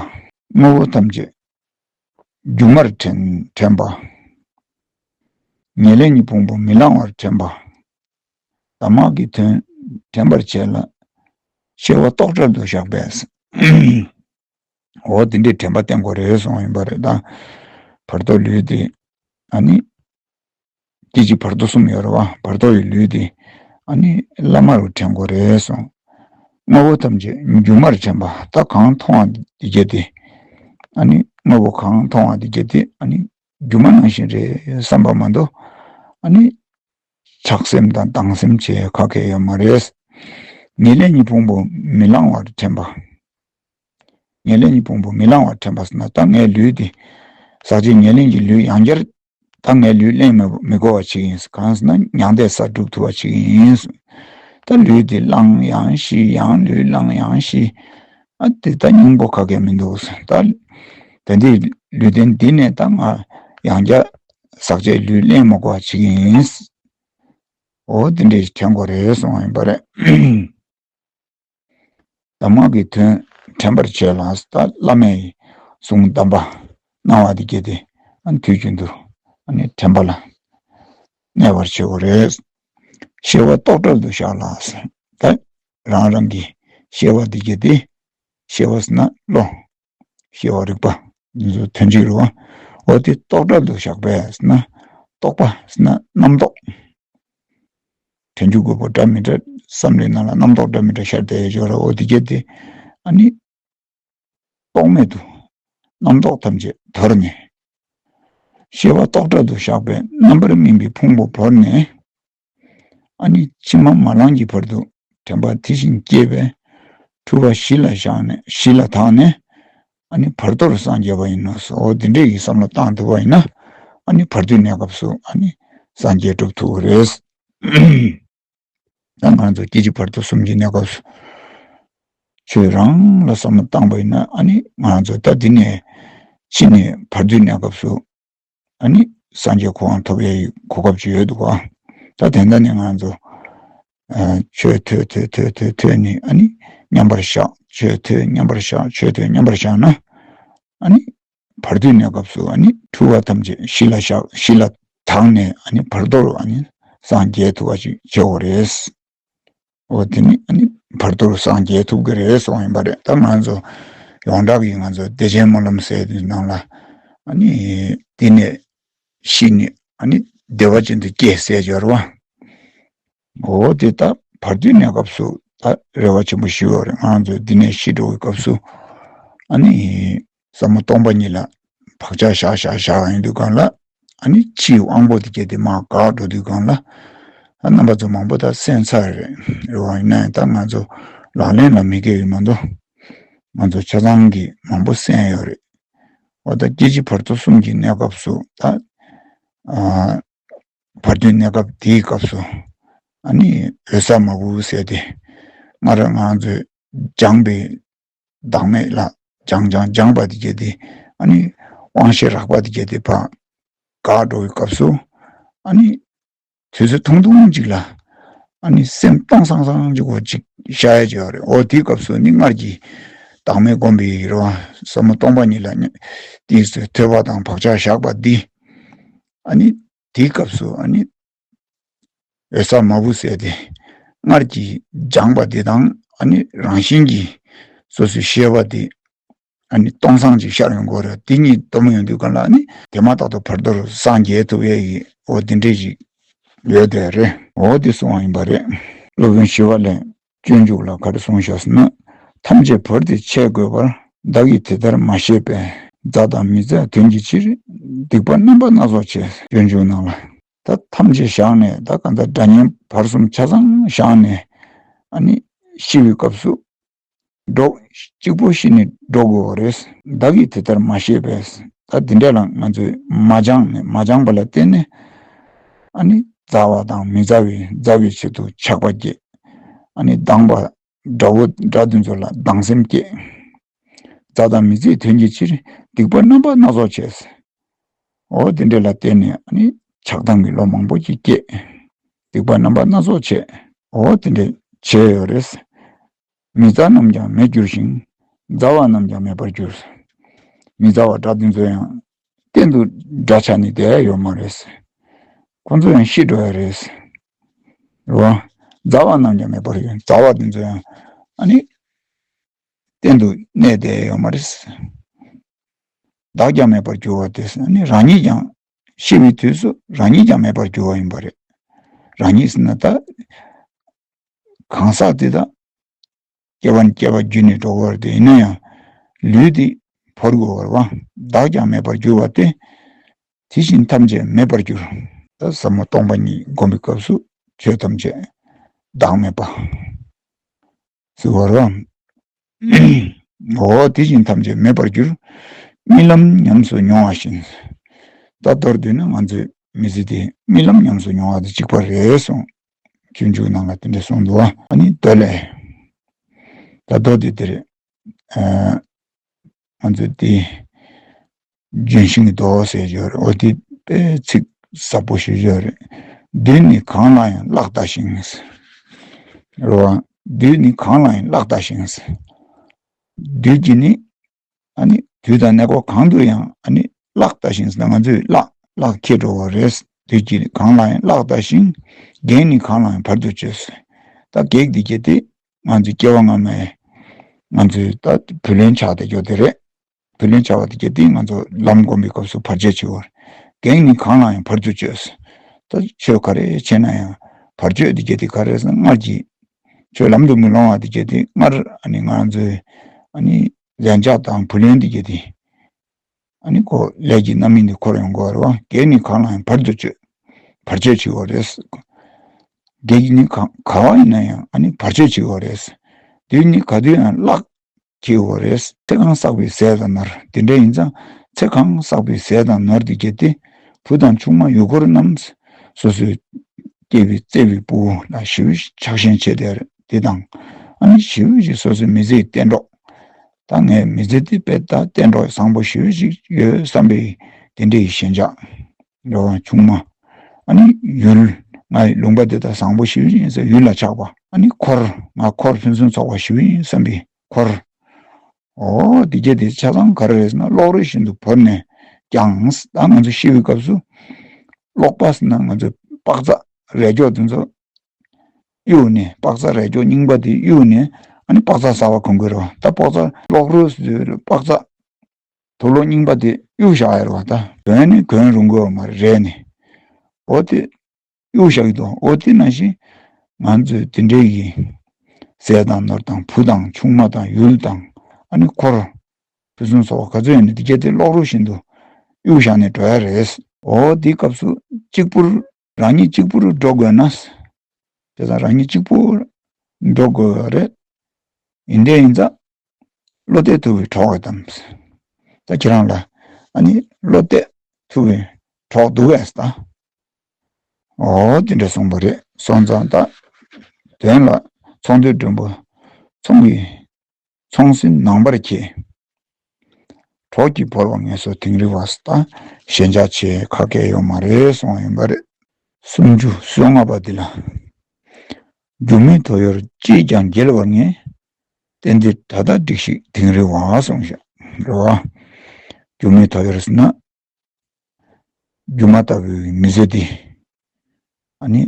དངོས་པོ་ཐམས་ཅད་སྒྱུ་མར་དྲན་དྲན་པ། ཉེར་ལེན་གྱི་ཕུང་པོ་མི་བླང་བར་དྲན་པ། གདམས་ངག་གི་དོན་དྲན་པར་བྱས་ལ། ཤེས་པ་རྟོག་བྲལ་དུ་བཞག་པས། འོ་དེ་འདྲའི་དྲན་པ་བསྟེན་དགོས་རེད་གསུངས་ཡིན་པ་རེད་ད། བར་དོ་ལུས་དེ་ཨ་ནི། སྐྱེ་འཆི་བར་དོ་གསུམ་ཡོད་རེད་བ། བར་དོ་ཡི་ལུས་དེ་ཨ་ནི་བླ་མ་རུ་དྲན་དགོས་རེད་གསུངས། དངོས་པོ་ཐམས་ཅད་སྒྱུ་མར་དྲན་པ། ད་གང་མཐོང་བ་དེ་གྱད་དེ་ཨ་ནི་དངོས་པོ་གང་མཐོང་བ་དེ་གྱད་དེ་ཨ་ནི་སྒྱུ་མ་ནང་བཞིན་རེད་བསམ་པ་མ་གཏོགས་ཨ་ནི་ཆགས་སེམས་དང་སྡང་སེམས་བྱེད་ག་གེ་ཡོད་མ་རེད། ཉེར་ལེན་གྱི་ཕུང་པོ་མི་བླང་བར་དྲན་པ། ཉེར་ལེན་གྱི་ཕུང་པོ་མི་བླང་བར་དྲན་པ་ཟེར་ན་ད་ངའི་ལུས་འདི་ཟག་བཅས་ཉེར་ལེན་གྱི་ལུས་ཡང་བསྐྱར་ད་ངའི་ལུས་ལེན་མི་མི་དགོས་པ་ཅིག་ཡིན། གང་ཟེར་ན་མྱང་འདས་ས་སྒྲུབ་ཐུབ་པ་ཅིག་ཡིན། ད་ལུས་འདི་བླངས་ཡང་ཤི་ཡང་ལུས་བླངས་ཡང་ཤི། ཨ་དེ་ད་སྙིང་པོ་ག་གེ་མི་འདུག་ཟེར། ད་ད་འདི་ལུས་རྟེན་འདི་ནས་ད་ང་ཡང་བསྐྱར་ཟག་བཅས་ལུས་ལེན་མི་དགོས་པ་ཅིག་ཡིན། འོ་དེ་འདྲས་དྲན་དགོས་རེད་གསུངས་ཡིན་པ་རེད། གདམས་ངག་གི་དོན་དྲན་པར་བྱས་ལ། ད་བླ་མའི་གསུང་གདམས་པ་གནང་བ་དེ་གྱད་དེ་ཨ་ནི་དུས་རྒྱུན་དུ་ཨ་ནི་དྲན་པ་ལ་གནས་པར་བྱེད་དགོས་རེད། ཤེས་པ་རྟོག་བྲལ་དུ་བཞག་ལ། ད་རང་རང་གི་ཤེས་པ་དེ་གྱད་དེ་ཤེས་པ་ཟེར་ན་བློ། ཤེས་པ་རིག་པ་འདི་ཚོ་དོན་གཅིག་རེད་བ། འོ་དེ་རྟོག་བྲལ་དུ་བཞག་པས་ཟེར་ན་རྟོག་པ་ཟེར་ན་རྣམ་རྟོག་དྲན་རྒྱུ་དགོས་པ་འདྲ་མི་འདྲ་བསམ་བློའི་ནང་ལ་རྣམ་རྟོག་འདྲ་མི་འདྲ་ཤར་བསྡད་ཡོད་རེད། འོ་དེ་གྱད་དེ་ཨ་ནི་རྟོག་མེད་དུ་རྣམ་རྟོག་ཐམས་ཅད་དོར་ནས། ཤེས་པ་རྟོག་བྲལ་དུ་བཞག་པས་རྣམ་པར་སྨིན་པའི་ཕུང་པོ་བོར་ནས། ཨ་ནི་ཕྱི་མ་མ་ལངས་ཀྱི་བར་དུ་དྲན་པ་དེ་བཞིན་སྐྱེས་པས་འཁྲུལ་པ་གཞི་ལ་བཞག་ནས་གཞི་ལ་དག་ནས་ཨ་ནི་བར་དོར་སངས་རྒྱས་པ་ཡིན་ནོ། འོ་དེ་འདྲས་ཀྱི་བསམ་བློ་བཏང་ཐུབ་པ་ཡིན་ན་ཨ་ནི་བར་དོའི་གནས་སྐབས་སུ་ཨ་ནི་སངས་རྒྱས་འགྲུབ་ཐུབ་ཀྱི་རེད། ད་ང་ཚོ་སྐྱེ་འཆི་བར་དོ་གསུམ་གྱི་གནས་སྐབས་སུ་ཆོས་རང་ལ་བསམ་བློ་བཏང་པ་ཡིན་ན་ཨ་ནི་ང་ཚོ་ད་འདི་ནས་ཕྱི་ནས་བར་དོའི་གནས་སྐབས་སུ་ཨ་ནི་སངས་རྒྱས་གོ་འཕང་ཐོབ་ཡའི་གོ་སྐབས་ཅིག་ཡོད་འདུག་ག་ད་དེ་འདྲ་ནས་ང་ཚོ་ཨ་ཆོས་ཐོས་ཐོས་ཐོས་ཐོས་ཐོས་ནས་ཨ་ནི་མཉམ་པར་བཞག་ཆོས་ཐོས་མཉམ་པར་བཞག་ཆོས་ཐོས་མཉམ་པར་བཞག་ན་ཨ་ནི་བར་དོའི་གནས་སྐབས་སུ་ཨ་ནི་འཁྲུལ་པ་ཐམས་ཅད་གཞི་ལ་བཞག་གཞི་ལ་དག་ནས་ཨ་ནི་བར་དོར་ཨ་ནི་སངས་རྒྱས་ཐུབ་པ་ཅིག་བྱེད་དགོས་རེད། འོ་དེ་ནི་ཨ་ནི་བར་དོར་སངས་རྒྱས་ཐུབ་ཀྱི་རེད་གསུངས་ཡིན་པ་རེད། ད་ང་ཚོ་ཡོངས་གྲགས་ཀྱི་ང་ཚོ་བདེ་ཆེན་སྨོན་ལམ་ཟེར་དུས་ནང་ལ་ཨ་ནི་འདི་ནས་ཤི་ནས་ཨ་ནི་བདེ་བ་ཅན་དུ་སྐྱེ་ཟེར་སྦྱོར་བ། འོ་དེ་ད་བར་དོའི་གནས་སྐབས་སུ་ད་རེ་བ་ཆེན་པོ་ཞུ་ཡོད་རེད། ང་ཚོ་འདི་ནས་ཤི་འགྲོ་བའི་སྐབས་སུ་ཨ་ནི་ཟབ་མོ་སྟོང་པ་ཉིད་ལ་བག་ཆགས་བཞག་བཞག་བཞག་ཡིན་དུས་གང་ལ་ཨ་ནི་ཕྱིའི་དབང་པོ་དེ་གྱད་དེ་མར་འགག་འགྲོ་དུས་གང་ལ་ཨ་རྣམ་པ་ཚོ་མང་པོ་ད་གསན་ཚར་རེད། རེད་བ། ཡིན་ན་ཡང་ད་ང་ཚོ་ལག་ལེན་ལ་མི་འཁེལ་བའི་མ་གཏོགས་ང་ཚོ་ཆ་ཚང་གིས་མང་པོ་གསན་ཡོད་རེད། འོ་ད་སྐྱེ་འཆི་བར་དོ་གསུམ་གྱི་གནས་སྐབས་སུ་ད་ཨ་བར་དོའི་གནས་སྐབས་དེའི་སྐབས་སུ་ཨ་ནི་འོད་གསལ་མ་བུ་ཟེར་ཏེ་སྔར་ང་ཚོས་སྦྱངས་པའི་བདག་མེད་ལ་སྦྱངས་སྦྱངས་སྦྱངས་པ་དེ་གྱད་དེ་ཨ་ནི་དབང་ཤེས་རགས་པ་དེ་གྱད་དེ་ཕར་འགག་འགྲོ་བའི་སྐབས་སུ་ཨ་ནི་དུས་ཚོད་ཐུང་ཐུང་ཅིག་ལ་ཨ་ནི་སེམས་སྟོང་སང་སང་ཅིག་གོ་ཅིག་ཤར་ཡ་ཅིག་ཡོད་རེད། འོ་དེའི་སྐབས་སུ་ནི་སྔར་གྱི་བདག་མེད་སྒོམ་པའི་རེ་བ་ཟབ་མོ་སྟོང་པ་ཉིད་ལ་དེའི་ཚེ་ཐོས་པ་དང་བག་ཆགས་བཞག་པ་འདི་ཨ་ནི་དེའི་སྐབས་སུ་ཨ་ནི་འོད་གསལ་མ་བུ་ཟེར་ཏེ་སྔར་གྱི་སྦྱངས་པ་འདི་དང་ཨ་ནི་རང་བཞིན་གྱིས་སོ་སོའི་ཤེས་པ་འདི་ ཨ་ནི་སྟོང་སང་ཅིག་ཤར་ཡོང་གི་རེད། དེ་གཉིས་སྡོམ་ཡོང་དུས་གང་ལ་ཨ་ནི་དེ་མ་ཐག་ཏུ་བར་དོར་སངས་རྒྱས་ཐུབ་ཡས་ཀྱི་འོ་དེ་འདྲས་ཞིག་ཡོད་དེ་རེད། འོ་དེ་གསུང་བ་ཡིན་པ་རེད། སློབ་དཔོན་ཞི་བ་ལྷས། སྤྱོད་འཇུག་ལ་ག་རེ་གསུངས་བཞག་ཟེར་ན། ཐམས་ཅད་བར་དུ་ཆད་དགོས་པར། བདག་གིས་དེ་ལྟར་མ་ཤེས་པས། མཛའ་དང་མི་མཛའི་དོན་གྱི་ཕྱིར། སྡིག་པ་རྣམ་པ་སྣ་ཚོགས་བྱས། སྤྱོད་འཇུག་ནང་ལ། ད་ཐམས་ཅད་བཞག་ནས་ད་གང་ལྟར་དགྲ་གཉེན་བར་གསུམ་ཆ་ཚང་བཞག་ནས་ཨ་ནི་ཤི་བའི་སྐབས་སུ་འགྲོ་གཅིག་པོ་ཤི་ནས་འགྲོ་དགོས་པ་རེད། བདག་གིས་དེ་ལྟར་མ་ཤེས་པས། ད་འདི་འདྲ་ལ་ང་ཚོས་མ་སྦྱངས་ནས་མ་སྦྱངས་པ་ལ་བརྟེན་ནས་ཨ་ནི་མཛའ་བ་དང་མི་མཛའ་བའི་མཛའ་བའི་ཆེད་དུ་ཆགས་པ་སྐྱེས། ཨ་ནི་སྡང་བ། དགྲ་བོ་དགྲ་དེ་ཚོ་ལ་སྡང་སེམས་སྐྱེས། མཛའ་དང་མི་མཛའི་དོན་གྱི་ཕྱིར། སྡིག་པ་རྣམ་པ་སྣ་ཚོགས་བྱས། འོ་དེ་འདྲ་ལ་བརྟེན་ནས་ཨ་ནི་ཆགས་སྡང་གི་བློ་མང་པོ་ཞིག་སྐྱེས། སྡིག་པ་རྣམ་པ་སྣ་ཚོགས་བྱས། འོ་དེ་འདྲ་བྱས་ཡོད་རེད། མི་མཛའ་རྣམས་ཀྱང་མེད་འགྱུར་ཞིང་། མཛའ་བ་རྣམས་ཀྱང་མེད་པར་འགྱུར། མི་མཛའ་བ་དགྲ་དེ་ཚོ་ཡང་གཏན་དུ་དགྲ་ཆགས་ནས་བསྡད་ཡ་ཡོད་མ་རེད། ཁོ་ཚོ་ཡང་ཤི་འགྲོ་ཡ་རེད། རེད་བ། མཛའ་བ་རྣམས་ཀྱང་མེད་པར་འགྱུར། མཛའ་བ་དེ་ཚོ་ཡང་ཨ་ནི་གཏན་དུ་གནས་བསྡད་ཡོད་མ་རེད། བདག་ཀྱང་མེད་པར་འགྱུར་བ་དེ་ཨ་ནི་རང་ཉིད་ཀྱང་ཤི་བའི་དུས་སུ་རང་ཉིད་ཀྱང་མེད་པར་འགྱུར་བ་ཡིན་པ་རེད། རང་ཉིད་ཟེར་ན་ད་གང་ཟག་དེ་དག་སྐྱེ་བ་ནས་སྐྱེ་བ་བརྒྱུད་ནས་འགྲོ་གི་ཡོད་རེད་དེ། ཡིན་ན་ཡང་ལུས་དེ་བོར་དགོས་པ་རེད་བ། བདག་ཀྱང་མེད་པར་འགྱུར་བ་སྟེ། དེ་བཞིན་ཐམས་ཅད་མེད་པར་འགྱུར། ད་ཟབ་མོ་སྟོང་པ་ཉིད་སྒོམ་པའི་སྐབས་སུ་ཆོས་ཐམས་ཅད་བདག་མེད་པ་ཟེར་བ་རེད་བ། འོ་དེ་བཞིན་ཐམས་ཅད་མེད་པར་འགྱུར། རྨི་ལམ་ཉམས་སུ་མྱོང་བ་བཞིན། ད་མདོར་བསྡུས་ན་ང་ཚོའི་མི་ཚེ་འདི་རྨི་ལམ་ཉམས་སུ་མྱོང་བ་དང་གཅིག་པ་རེད་གསུངས། སྤྱོད་འཇུག་ནང་ལ་དེ་འདྲ་གསུངས་འདུག་བ། ཨ་ནི་མདོ་ལས། ད་མདོ་འདི་འདིར། ཨ། ང་ཚོས་དེ་ལྗོན་ཤིང་གི་མདོ་ཟེར་ཡོད་རེད། འོ་དེ་དཔེ་ཚིག་ཟབ་པོ་ཞིག་ཡོད་རེད། བདུད་ནི་གང་ལ་ཡང་གླགས་ལྟ་ཞིང་། རེད་བ། བདུད་ནི་གང་ལ་ཡང་གླགས་ལྟ་ཞིང་། བདུད་ཀྱིས་ནི་ཨ་ནི་དུས་དང་གནས་སྐབས་གང་དུ་ཡང་ཨ་ནི་གླགས་ལྟ་ཞིང་ཟེར་ན་ང་ཚོས་གླགས་གླགས་འཁྱེར་འགྲོ་བ་རེད། བདུད་ཀྱིས་གང་ལ་ཡང་གླགས་ལྟ་ཞིང་། བགེགས་ནི་གང་ལ་ཡང་བར་དུ་གཅོད། ད་བགེགས་འདི་གྱད་དེ་ང་ཚོའི་སྐྱེ་བ་སྔ་མའི་ང་ཚོའི་ད་བུ་ལོན་ཆགས་བསྡད་ཡོད་དེ་རེད། བུ་ལོན་ཆགས་པ་དེ་གྱད་དེ་ང་ཚོ་ལམ་སྒོམ་པའི་སྐབས་སུ་བར་ཆད་བྱེད་པ་རེད། བགེགས་ནི་གང་ལ་ཡང་བར་དུ་གཅོད། ད་ཆོས་ག་རེ་བྱས་ན་ཡང་བར་གཅོད་འདི་གྱད་དེ་ག་རེ་ཟེར་ན་སྔར་གྱི་ཆོས་ལམ་དུ་མི་སློང་བ་དེ་གྱད་དེ་སྔར་ཨ་ནི་ང་ཚོའི་ཨ་ནི་ལན་ཆགས་དང་བུ་ལོན་དེ་གྱད་དེ། ཨ་ནི་ཁོ་ལས་ཀྱི་རྣམ་སྨིན་དེ་འཁོར་ཡོང་གི་ཡོད་རེད་བ། བགེགས་ནི་གང་ལ་ཡང་བར་དུ་གཅོད། བར་ཆད་བྱེད་ཀྱི་ཡོད་རེད། བགེགས་ནི་གང་ག་བ་ཡིན་ན་ཡང་ཨ་ནི་བར་ཆད་བྱེད་ཀྱི་ཡོད་རེད། བདུད་ནི་ག་དུས་ཡང་གླགས་འཁྱེར་གྱི་ཡོད་རེད། ཚེ་གང་བསགས་པའི་ཟས་དང་ནོར། དེ་འདྲ་ཡིན་ཙང་ཚེ་གང་བསགས་པའི་ཟས་དང་ནོར་དེ་གྱད་དེ་བུ་དང་ཆུང་མ་ཡུལ་འཁོར་རྣམས་སོ་སོའི་སྐྱེས་པའི་བཙས་པའི་ཕྲུ་གུ་ལ་ཞེ་པོ་ཆགས་ཞེན་བྱེད་དེ་དེ་དང་ཨ་ནི་ཞེ་པོ་ཞིག་སོ་སོའི་མི་ཚེའི་གཏན་གྲོགས། ད་ངའི་མི་ཚེ་འདི་དཔེ་ད་གཏན་གྲོགས་བཟང་པོ་ཞེ་པོ་ཞིག་ཡོད་བསམ་པའི་དེ་འདྲའི་ཞེན་ཆགས། རེད་བ། ཆུང་མ། ཨ་ནི་ཡུལ། ངའི་ལུང་པ་འདི་ད་བཟང་པོ་ཞེ་པོ་ཞིག་ཡིན་ཟེར་ཡུལ་ལ་ཆགས་པ། ཨ་ནི་འཁོར། ང་འཁོར་ཕུན་སུམ་ཚོགས་པ་ཞེ་པོ་ཡིན་བསམ་པའི་འཁོར། འོ་འདི་གྱད་དེ་ཆ་ཚང་ག་རེ་རེད་ཟེར་ན་གློག་རོ་བཞིན་དུ་བོར་ནས་ཀྱང་། ད་ང་ཚོ་ཤི་བའི་སྐབས་སུ་གློག་པ་ཟེར་ན་ང་ཚོ་པགས་རྩ་རས་ཀྱོག་དེ་ཚོ་གཡུག་ནས། པགས་རྩ་རས་ཀྱོག་རྙིང་པ་དེ་གཡུག་ནས་ཨ་ནི་པགས་རྩ་གསར་པ་གོན་དགོས་རེད་བ། ད་པགས་རྩ་གློག་རོ་ཟེར་པགས་རྩ་དུག་ལོག་རྙིང་པ་དེ་གཡུག་བཞག་ཡ་རེད་བ། ད་གོན་ནི་གོན་རུང་དགོས་བ་མ་རེད། རས་ནས་འོ་དེ་གཡུག་བཞག་གི་འདུག་འོ་དེ་ནང་བཞིན་ང་ཚོས་དེ་འདྲའི་གི་ཟས་དང་ནོར་དང་བུ་དང་ཆུང་མ་དང་ཡུལ་དང་ཨ་ནི་འཁོར་ཕུན་སུམ་ཚོགས་པ་ག་ཚོད་ཡོད་ན་དེ་གྱད་དེ་གློག་རོ་བཞིན་དུ་གཡུག་བཞག་ནས་འགྲོ་ཡ་རེད། འོ་དེའི་སྐབས་སུ་གཅིག་པུར་རང་ཉིད་གཅིག་པུར་འགྲོ་དགོས་ན། དེ་ཙང་རང་ཉིད་གཅིག་པུར་འགྲོ་དགོས་རེད། ཡིན་དེ་ཡིན་ཙང་བློ་གཏད་ཐུབ་པའི་གྲོགས་ཡོད་དམ། ད་ཁྱེད་རང་ལ་ཨ་ནི་བློ་གཏད་ཐུབ་པའི་གྲོགས་འདུག་གས་ད། འོ་དེ་འདྲ་གསུངས་པ་རེད། སོང་ཙང་ད་དོན་ལ་ཚོང་འདུས་མགྲོན་པོ་ཚོང་གི་ཚོང་ཟིན་ནང་པར་གྱིས། གྲོགས་ཀྱིས་བོར་བ་ངལ་གསོ་དིང་རི་བ། ད་ཞེན་ཆགས་ཆེ་ཁ་སྐད་ཡོད་མ་རེད་གསུངས་ཡིན་པ་རེད། སུམ་ཅུ་སོ་ལྔ་པ་འདི་ལ། སྒྱུ་མའི་ཐོ་ཡོར་ཅིས་ཀྱང་འགྱེལ་བར་ངེས། གཏན་བདེ་ད་ལྟ་སྒྲིགས་ཤིག་དིང་རི་བ་གསུངས་ཤག་རེད་བ། སྒྱུ་མའི་ཐོ་ཡོར་ཟེར་ན། སྒྱུ་མ་ལྟ་བུའི་མི་ཚེ་འདི། ཨ་ནི་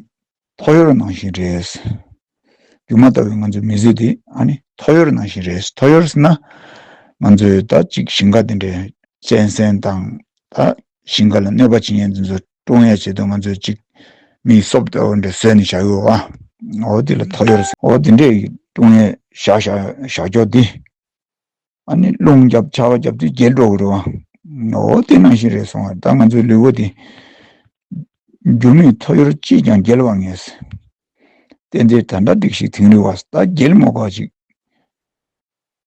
ཐོ་ཡོར་ནང་བཞིན་རེད། སྒྱུ་མ་ལྟ་བུའི་ང་ཚོའི་མི་ཚེ་འདི་ཨ་ནི་ཐོ་ཡོར་ནང་བཞིན་རེད། ཐོ་ཡོར་ཟེར་ན། ང་ཚོས་ད་ཅིག་ཞིང་ཁ་དེ་འདྲའི་གཅན་གཟན་དང་ད་ཞིང་ཁ་ལ་གནོད་པ་བྱེད་མཁན་དེ་ཚོ་བཀྲོང་ཡ་ཆེད་དུ་ང་ཚོས་ཅིག་མིའི་སོབ་ལྟ་བུ་འདྲ་བཟོས་ནས་བཞག་ཡོད་བ། འོ་དེ་ལ་ཐོ་ཡོར་ཟེར། འོ་དེ་འདྲའི་བཀྲོང་ཡ་བཞག་བཞག་བཞག་ཀྱོག་དེ། ཨ་ནི་རླུང་རྒྱབ་ཆར་པ་རྒྱབ་དུས་འགྱེལ་འགྲོ་གི་རེད་བ། འོ་དེ་ནང་བཞིན་རེད་སོང་བ། ད་ང་ཚོའི་ལུས་པོ་དེ་རྒྱུ་མེད་ཐོ་ཡོར་ཅིས་ཀྱང་འགྱེལ་བར་ངེས། རྟེན་འབྲེལ་ད་ལྟ་སྒྲིགས་ཤིག་དིང་རི་བ། ད་འགྱེལ་མ་དགོས་ཅིག་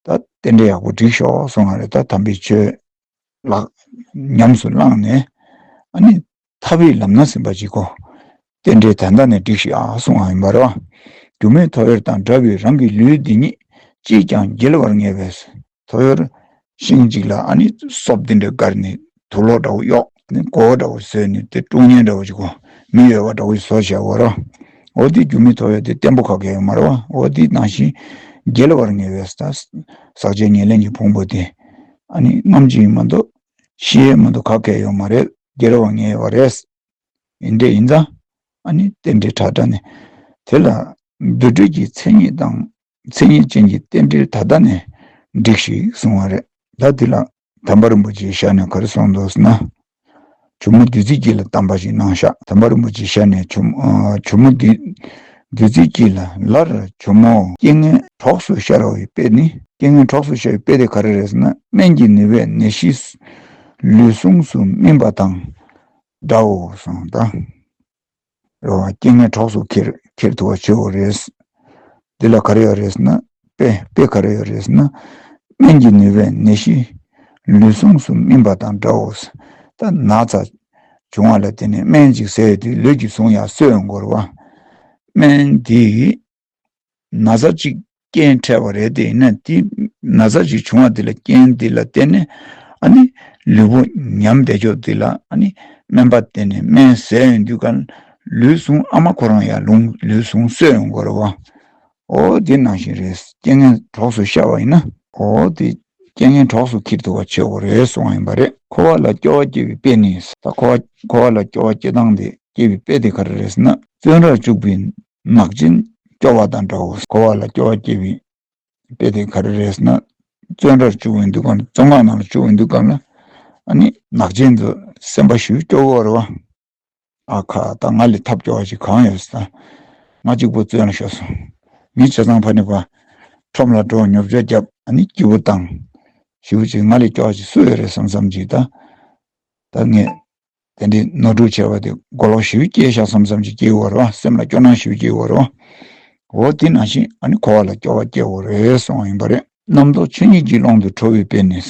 ད་རྟེན་འབྲེལ་ཡག་པོ་སྒྲིགས་ཤོག་སོང་བ་རེད། ད་དམ་པའི་ཆོས་ལགས་ཉམས་སུ་བླངས་ནས། ཨ་ནི་ཐར་པའི་ལམ་སྣ་ཟིན་པ་ཅིག་གོ། རྟེན་འབྲེལ་ད་ལྟ་ནས་སྒྲིགས་ཤིག་ཨ་གསུང་བ་ཡིན་པ་རེད་བ། རྒྱུ་མེད་ཐོ་ཡོར་དང་འདྲ་བའི་རང་གི་ལུས་འདི་ཉིད་ཅིས་ཀྱང་འགྱེལ་བར་ངེས་པས། ཐོ་ཡོར་ཤིང་གཅིག་ལ་ཨ་ནི་སོབ་འདི་འདྲ་བཀར་ནས་དུག་ལོག་འདྲ་བོ་གཡོགས་ནས་མགོ་བོ་འདྲ་བོ་བཟོས་ནས་དེ་བཀྲོང་མཁན་འདྲ་བོ་ཅིག་གོ། མི་གཡོ་བ་འདྲ་བོ་བཟོ་བྱས་པ་རེད་བ། འོ་དེ་རྒྱུ་མེད་ཐོ་ཡོར་དེ་བརྟན་པོ་ག་གེ་ཡོད་མ་རེད་བ། འོ་དེ་ནང་བཞིན་འགྱེལ་བར་ངེས་པས། ད་ཟག་བཅས་ཉེར་ལེན་གྱི་ཕུང་པོ་དེ་ཨ་ནི་རྔམ་གྱིས་མ་གཏོགས་ཤི་ཡས་མ་གཏོགས་ག་གེ་ཡོད་མ་རེད། འགྱེལ་བར་ངེས་པ་རེད། ཡིན་འདྲ་ཡིན་ཙང་། ཨ་ནི་རྟེན་འབྲེལ་དྲག་དྲག་ནས་དེ་ལ་འདུ་འཕྲོད་ཀྱི་མཚན་ཉིད་དང་མཚན་ཉིད་ཅན་གྱི་རྟེན་འབྲེལ་ད་ལྟ་ནས་སྒྲིགས་ཤིག་གསུང་བ་རེད། ད་འདི་ལ་དམ་པ་རིན་པོ་ཆེའི་ཞལ་ནས་ག་རེ་གསུངས་འདུག་ཟེར་ན། ཇོ་མོ་བདུད་རྩི་སྐྱེས་ལ་གདམས་པ་ཞིག་གནང་ཤག་དམ་པ་རིན་པོ་ཆེའི་ཞལ་ནས་ཇོ་མོ་ཨ་ཇོ་མོ་བདུད་བདུད་རྩི་སྐྱེས་ལ། སླར་ཇོ་མོ། རྐྱེན་ངན་གྲོགས་སུ་ཤར་བའི་དཔེ་ནི། རྐྱེན་ངན་གྲོགས་སུ་ཤར་བའི་དཔེ་དེ་ག་རེ་རེད་ཟེར་ན། སྨན་གྱི་ནུས་པས་ནད་གཞི་ལུས་ཟུངས་སུ་སྨིན་པ་དང་འདྲའོ་གསུངས། ད་རེད་བ། རྐྱེན་ངན་གྲོགས་སུ་འཁྱེར་འཁྱེར་ཐུབ་པ་བྱེད་དགོས་རེད། འདི་ལ་ག་རེ་ཡོད་རེད་ཟེར་ན། དཔེ་དཔེ་ག་རེ་ཡོད་རེད་ཟེར་ན། སྨན་གྱི་ནུས་པས་ནད་གཞི་ལུས་ཟུངས་སུ་སྨིན་པ་དང་འདྲའོ། ད་ན་ཚ་བྱུང་བ་ལ་བརྟེན་ནས་སྨན་ཅིག་ཟས་དུས་ལུས་ཀྱི་ཟུངས་ཡང་གསོ་ཡོང་དགོས་རེད་བ། སྨན་འདིས་ན་ཚ་ཅིག་རྐྱེན་འཕྲད་པ་རེད་དེ། ཡིན་ན་དེ་ན་ཚ་ཅིག་བྱུང་བ་དེ་ལ་རྐྱེན་དེ་ལ་བརྟེན་ནས་ཨ་ནི་ལུས་པོ་ཉམས་བསྡད་ཀྱོག་དེ་ལ་ཨ་ནི་སྨན་པ་བསྟེན་ནས་སྨན་ཟས་ཡོང་དུས་ག་ལུས་ཟུངས་ཨ་མ་ཁོ་རང་ཡང་ལུང་ལུས་ཟུངས་གསོ་ཡོང་དགོས་རེད་བ། འོ་དེ་ནང་བཞིན་རེད། རྐྱེན་ངན་གྲོགས་སུ་ཤར་བ་ཡིན་ན་འོ་དེ་རྐྱེན་ངན་གྲོགས་སུ་འཁྱེར་ཐུབ་པ་བྱེད་དགོས་རེད་གསུངས་པ་ཡིན་པ་རེད། འཁོར་བ་ལ་སྐྱོ་བ་སྐྱེ་བའི་དཔེ་ནི། ད་འཁོར་བ་འཁོར་བ་ལ་སྐྱོ་བ་སྐྱེ་སྟངས་དེ་སྐྱེ་བའི་དཔེ་དེ་ག་རེ་རེད་ཟེར་ན། བཙོན་རར་བཅུག་པའི་ནག་ཅན་སྐྱོ་བ་དང་འདྲའོ། འཁོར་བ་ལ་སྐྱོ་བ་སྐྱེ་བའི་དཔེ་དེ་ག་རེ་རེད་ཟེར་ན། བཙོན་རར་བཅུག་ཡོང་དུས་གང་ལ། བཙོན་ཁང་ནང་ལ་བཅུག་ཡོང་དུས་གང་ལ་ཨ་ནི་ནག་ཅན་དུ་སེམས་པ་ཞེ་པོ་སྐྱོ་གི་ཡོད་རེད་བ། ཨ་ཁ། ད་ང་ལས་ཐབས་སྐྱོ་བ་ཞིག་གང་ཡོད་ཟེར། ང་གཅིག་པུ་བཙོན་ལ་ཤོར་སོང་། མི་ཆ་ཚང་ཕ་ནི་པ་ཁྲོམ་ལ་འགྲོ། ཉོ་ཆ་བརྒྱབ། ཨ་ནི་སྐྱིད་པོ་བཏང་། ཞེ་པོ་ཅིག་ང་ལས་སྐྱོ་བ་ཞིག་སུ་ཡོད་རེད་བསམ་བསམ་ཅིག་ད་ད་ངས་དེ་འདྲའི་ནོར་འཁྲུལ་བྱས་པ་དེ་མགོ་ལོག་ཞེ་པོ་སྐྱེས་ཤག་བསམ་བསམ་ཅིག་སྐྱེ་གི་ཡོད་རེད་བ། སེམས་ལ་སྐྱོ་སྣང་ཞེ་པོ་སྐྱེ་གི་ཡོད་རེད་བ། འོ་དེ་ནང་བཞིན་ཨ་ནི་འཁོར་བ་ལ་སྐྱོ་བ་སྐྱེ་དགོས་རེད་གསུངས་པ་ཡིན་པ་རེད། རྣམ་རྟོག་ཆོས་ཉིད་ཀྱི་ཀློང་དུ་གྲོལ་བའི་དཔེ་ནི།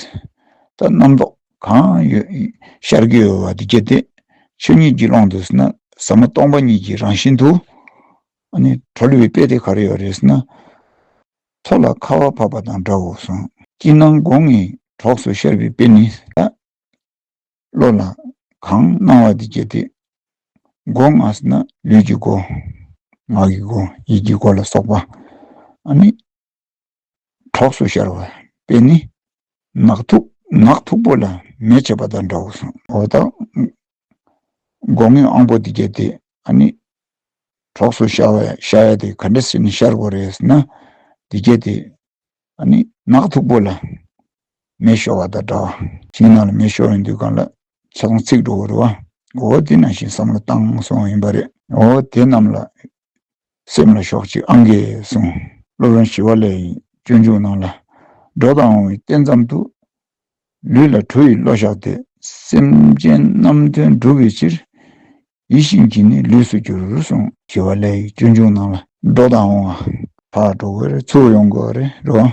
ད་རྣམ་རྟོག་གང་ཡོད་ཤར་གྱི་ཡོད་པ་དེ་སྐྱེ་སྟེ། ཆོས་ཉིད་ཀྱི་ཀློང་དུ་ཟེར་ན་ཟབ་མོ་སྟོང་པ་ཉིད་ཀྱི་རང་བཞིན་དུ་ཨ་ནི་གྲོལ་བའི་དཔེ་དེ་ག་རེ་ཡོད་རེད་ཟེར་ན། མཚོ་ལ་ཁ་བ་བབས་པ་དང་འདྲའོ་གསུངས། སྐྱིད་སྣང་སྒོ་ལྔའི་གྲོགས་སུ་ཤར་བའི་དཔེ་ནི། ད་བློ་ལ་གང་སྣང་བ་དེ་སྐྱེ་སྟེ། སྒོ་ལྔ་ཟེར་ན་ལུས་ཀྱི་སྒོ། ངག་གི་སྒོ། ཡིད་ཀྱི་སྒོ་ལ་སོགས་པ། ཨ་ནི་གྲོགས་སུ་ཤར་བ་དཔེ་ནི། ནགས་མཐུག་ནགས་མཐུག་པོ་ལ་མེ་མཆེད་པ་དང་འདྲའོ་གསུངས། འོ་ད་སྒོ་ལྔའི་དབང་པོ་དེ་སྐྱེ་སྟེ་ཨ་ནི་གྲོགས་སུ་ཤར་བ་ཤར་ཡ་དེ་ག་འདྲ་བྱས་ནས་ཤར་དགོས་རེད་ཟེར་ན། དེ་སྐྱེ་སྟེ་ཨ་ནི་ནགས་མཐུག་པོ་ལ་མེ་ཤོར་བ་དང་འདྲ་བ། ཤིང་ནང་ལ་མེ་ཤོར་ཡོང་དུས་གང་ལ་ཆ་ཚང་ཚིག་འགྲོ་གི་རེད་བ། འོ་དེ་ནང་བཞིན་བསམ་བློ་བཏང་གསུངས་པ་ཡིན་པ་རེད། འོ་དེ་རྣམས་ལ་སེམས་ལ་ཞོག་ཅིག་ཨང་ཀི་གསུངས། སློབ་དཔོན་ཞི་བ་ལྷ་ཡི་སྤྱོད་འཇུག་ནང་ལ། འགྲོ་དང་འོང་བའི་རྟེན་ཙམ་དུ། ལུས་ལ་གྲུ་ཡི་བློ་བཞག་སྟེ། སེམས་ཅན་རྣམས་དོན་སྒྲུབ་པའི་ཕྱིར། ཡིད་བཞིན་གྱིས་ནི་ལུས་སུ་འགྱུར་གསུངས། ཞི་བ་ལྷ་ཡི་སྤྱོད་འཇུག་ནང་ལ། འགྲོ་དང་འོང་བ། ཕར་འགྲོ་དགོས་རེད། ཚུར་ཡོང་དགོས་རེད། རེད་བ།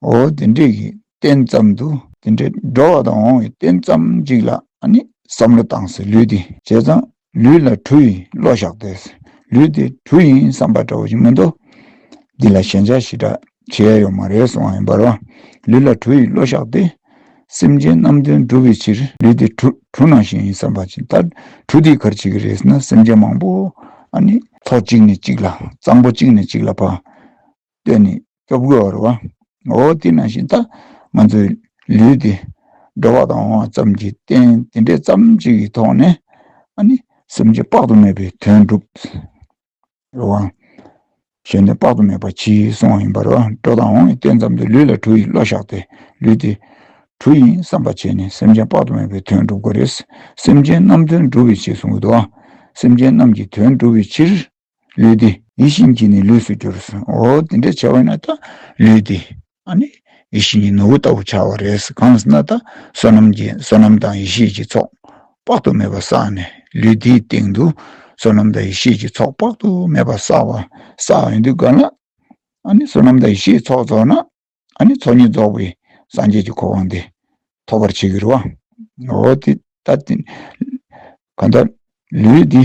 འོ་དེ་འདྲས་ཀྱི་རྟེན་ཙམ་དུ། དེ་འདྲས་འགྲོ་བ་དང་འོང་བའི་རྟེན་ཙམ་ཅིག་ལ་ཨ་ནི་བསམ་བློ་བཏང་ཟེར། ལུས་དེ་བྱས་ཙང་ལུས་ལ་གྲུ་ཡི་བློ་བཞག་སྟེ། ལུས་དེ་གྲུ་ཡིན་བསམ་པ་འདྲ་བོ་ཞིག་མི་འདུག་འདི་ལ་ཞེན་ཆགས་ཞེ་དྲག་བྱེད་ཡ་ཡོད་མ་རེད་གསུངས་པ་ཡིན་པ་རེད་བ། ལུས་ལ་གྲུ་ཡི་བློ་བཞག་སྟེ། སེམས་ཅན་རྣམས་དོན་སྒྲུབ་པའི་ཕྱིར། ལུས་དེ་གྲུ་གྲུ་ནང་བཞིན་ཡིན་བསམ་པ་ཅིག་ད་གྲུ་དེ་ག་རེ་བྱེད་ཀྱི་རེད་ཟེར་ན། སེམས་ཅན་མང་པོ་ཨ་ནི་མཚོ་གཅིག་ནས་གཅིག་ལ། གཙང་པོ་གཅིག་ནས་གཅིག་ལ་ཕར་བཏོན་ནས་སྐྱོབ་དགོས་པ་རེད་བ། འོ་དེ་ནང་བཞིན་ད་ང་ཚོའི་ལུས་དེ་འགྲོ་བ་དང་འོང་བ་ཙམ་གྱི་རྟེན་དེ་འདྲས་ཙམ་ཅིག་གི་ཐོག་ནས་ཨ་ནི་སེམས་ཅན་དཔག་ཏུ་མེད་པའི་དོན་སྒྲུབ། རེད་བ། བྱོན་ཏེ་དཔག་ཏུ་མེད་པ་མཆིས་གསུངས་པ་ཡིན་པ་རེད་བ། འགྲོ་དང་འོང་བའི་རྟེན་ཙམ་དུ་ལུས་ལ་གྲུ་ཡི་བློ་བཞག་སྟེ་ལུས་འདི་གྲུ་ཡིན་བསམ་པ་བྱས་ནས་སེམས་ཅན་དཔག་ཏུ་མེད་པའི་དོན་སྒྲུབ་དགོས་རེད། སེམས་ཅན་རྣམས་དོན་སྒྲུབ་པའི་ཕྱིར་གསུངས་ཀྱི་འདུག་བ། སེམས་ཅན་རྣམས་ཀྱི་དོན་སྒྲུབ་པའི་ཕྱིར། ལུས་འདི་ཡིད་བཞིན་གྱི་ནི་ལུས་སུ་གྱུར། འོ་དེ་འདྲ་བྱས་པ་ཡིན་ན་ད་ལུས་འདི་ཨ་ནི་ཡིད་བཞིན་གྱི་ནོར་བུ་ལྟ་བུ་ཆགས་པ་རེད། གང་ཟེར་ན་ད་བསོད་ནམས་ཀྱི་བསོད་ནམས་དང་ཡེ་ཤེས་ཀྱི་ཚོགས་དཔག་ཏུ་མེད་པ་བསགས་ནས་ལུས་འདིའི་སྟེང་དུ་བསོད་ནམས་དང་ཡེ་ཤེས་ཀྱི་ཚོགས་དཔག་ཏུ་མེད་པ་བསགས་པ་བསགས་ཡོང་དུས་གང་ལ་ཨ་ནི་བསོད་ནམས་དང་ཡེ་ཤེས་ཚོགས་རྫོགས་ན། ཨ་ནི་ཚོགས་གཉིས་རྫོགས་པའི་སངས་རྒྱས་ཀྱི་གོ་འཕང་དེ་ཐོབ་པར་བྱེད་ཀྱི་རེད་བ། འོ་དེ་ད་དེ་གང་ལྟར་ལུས་འདི་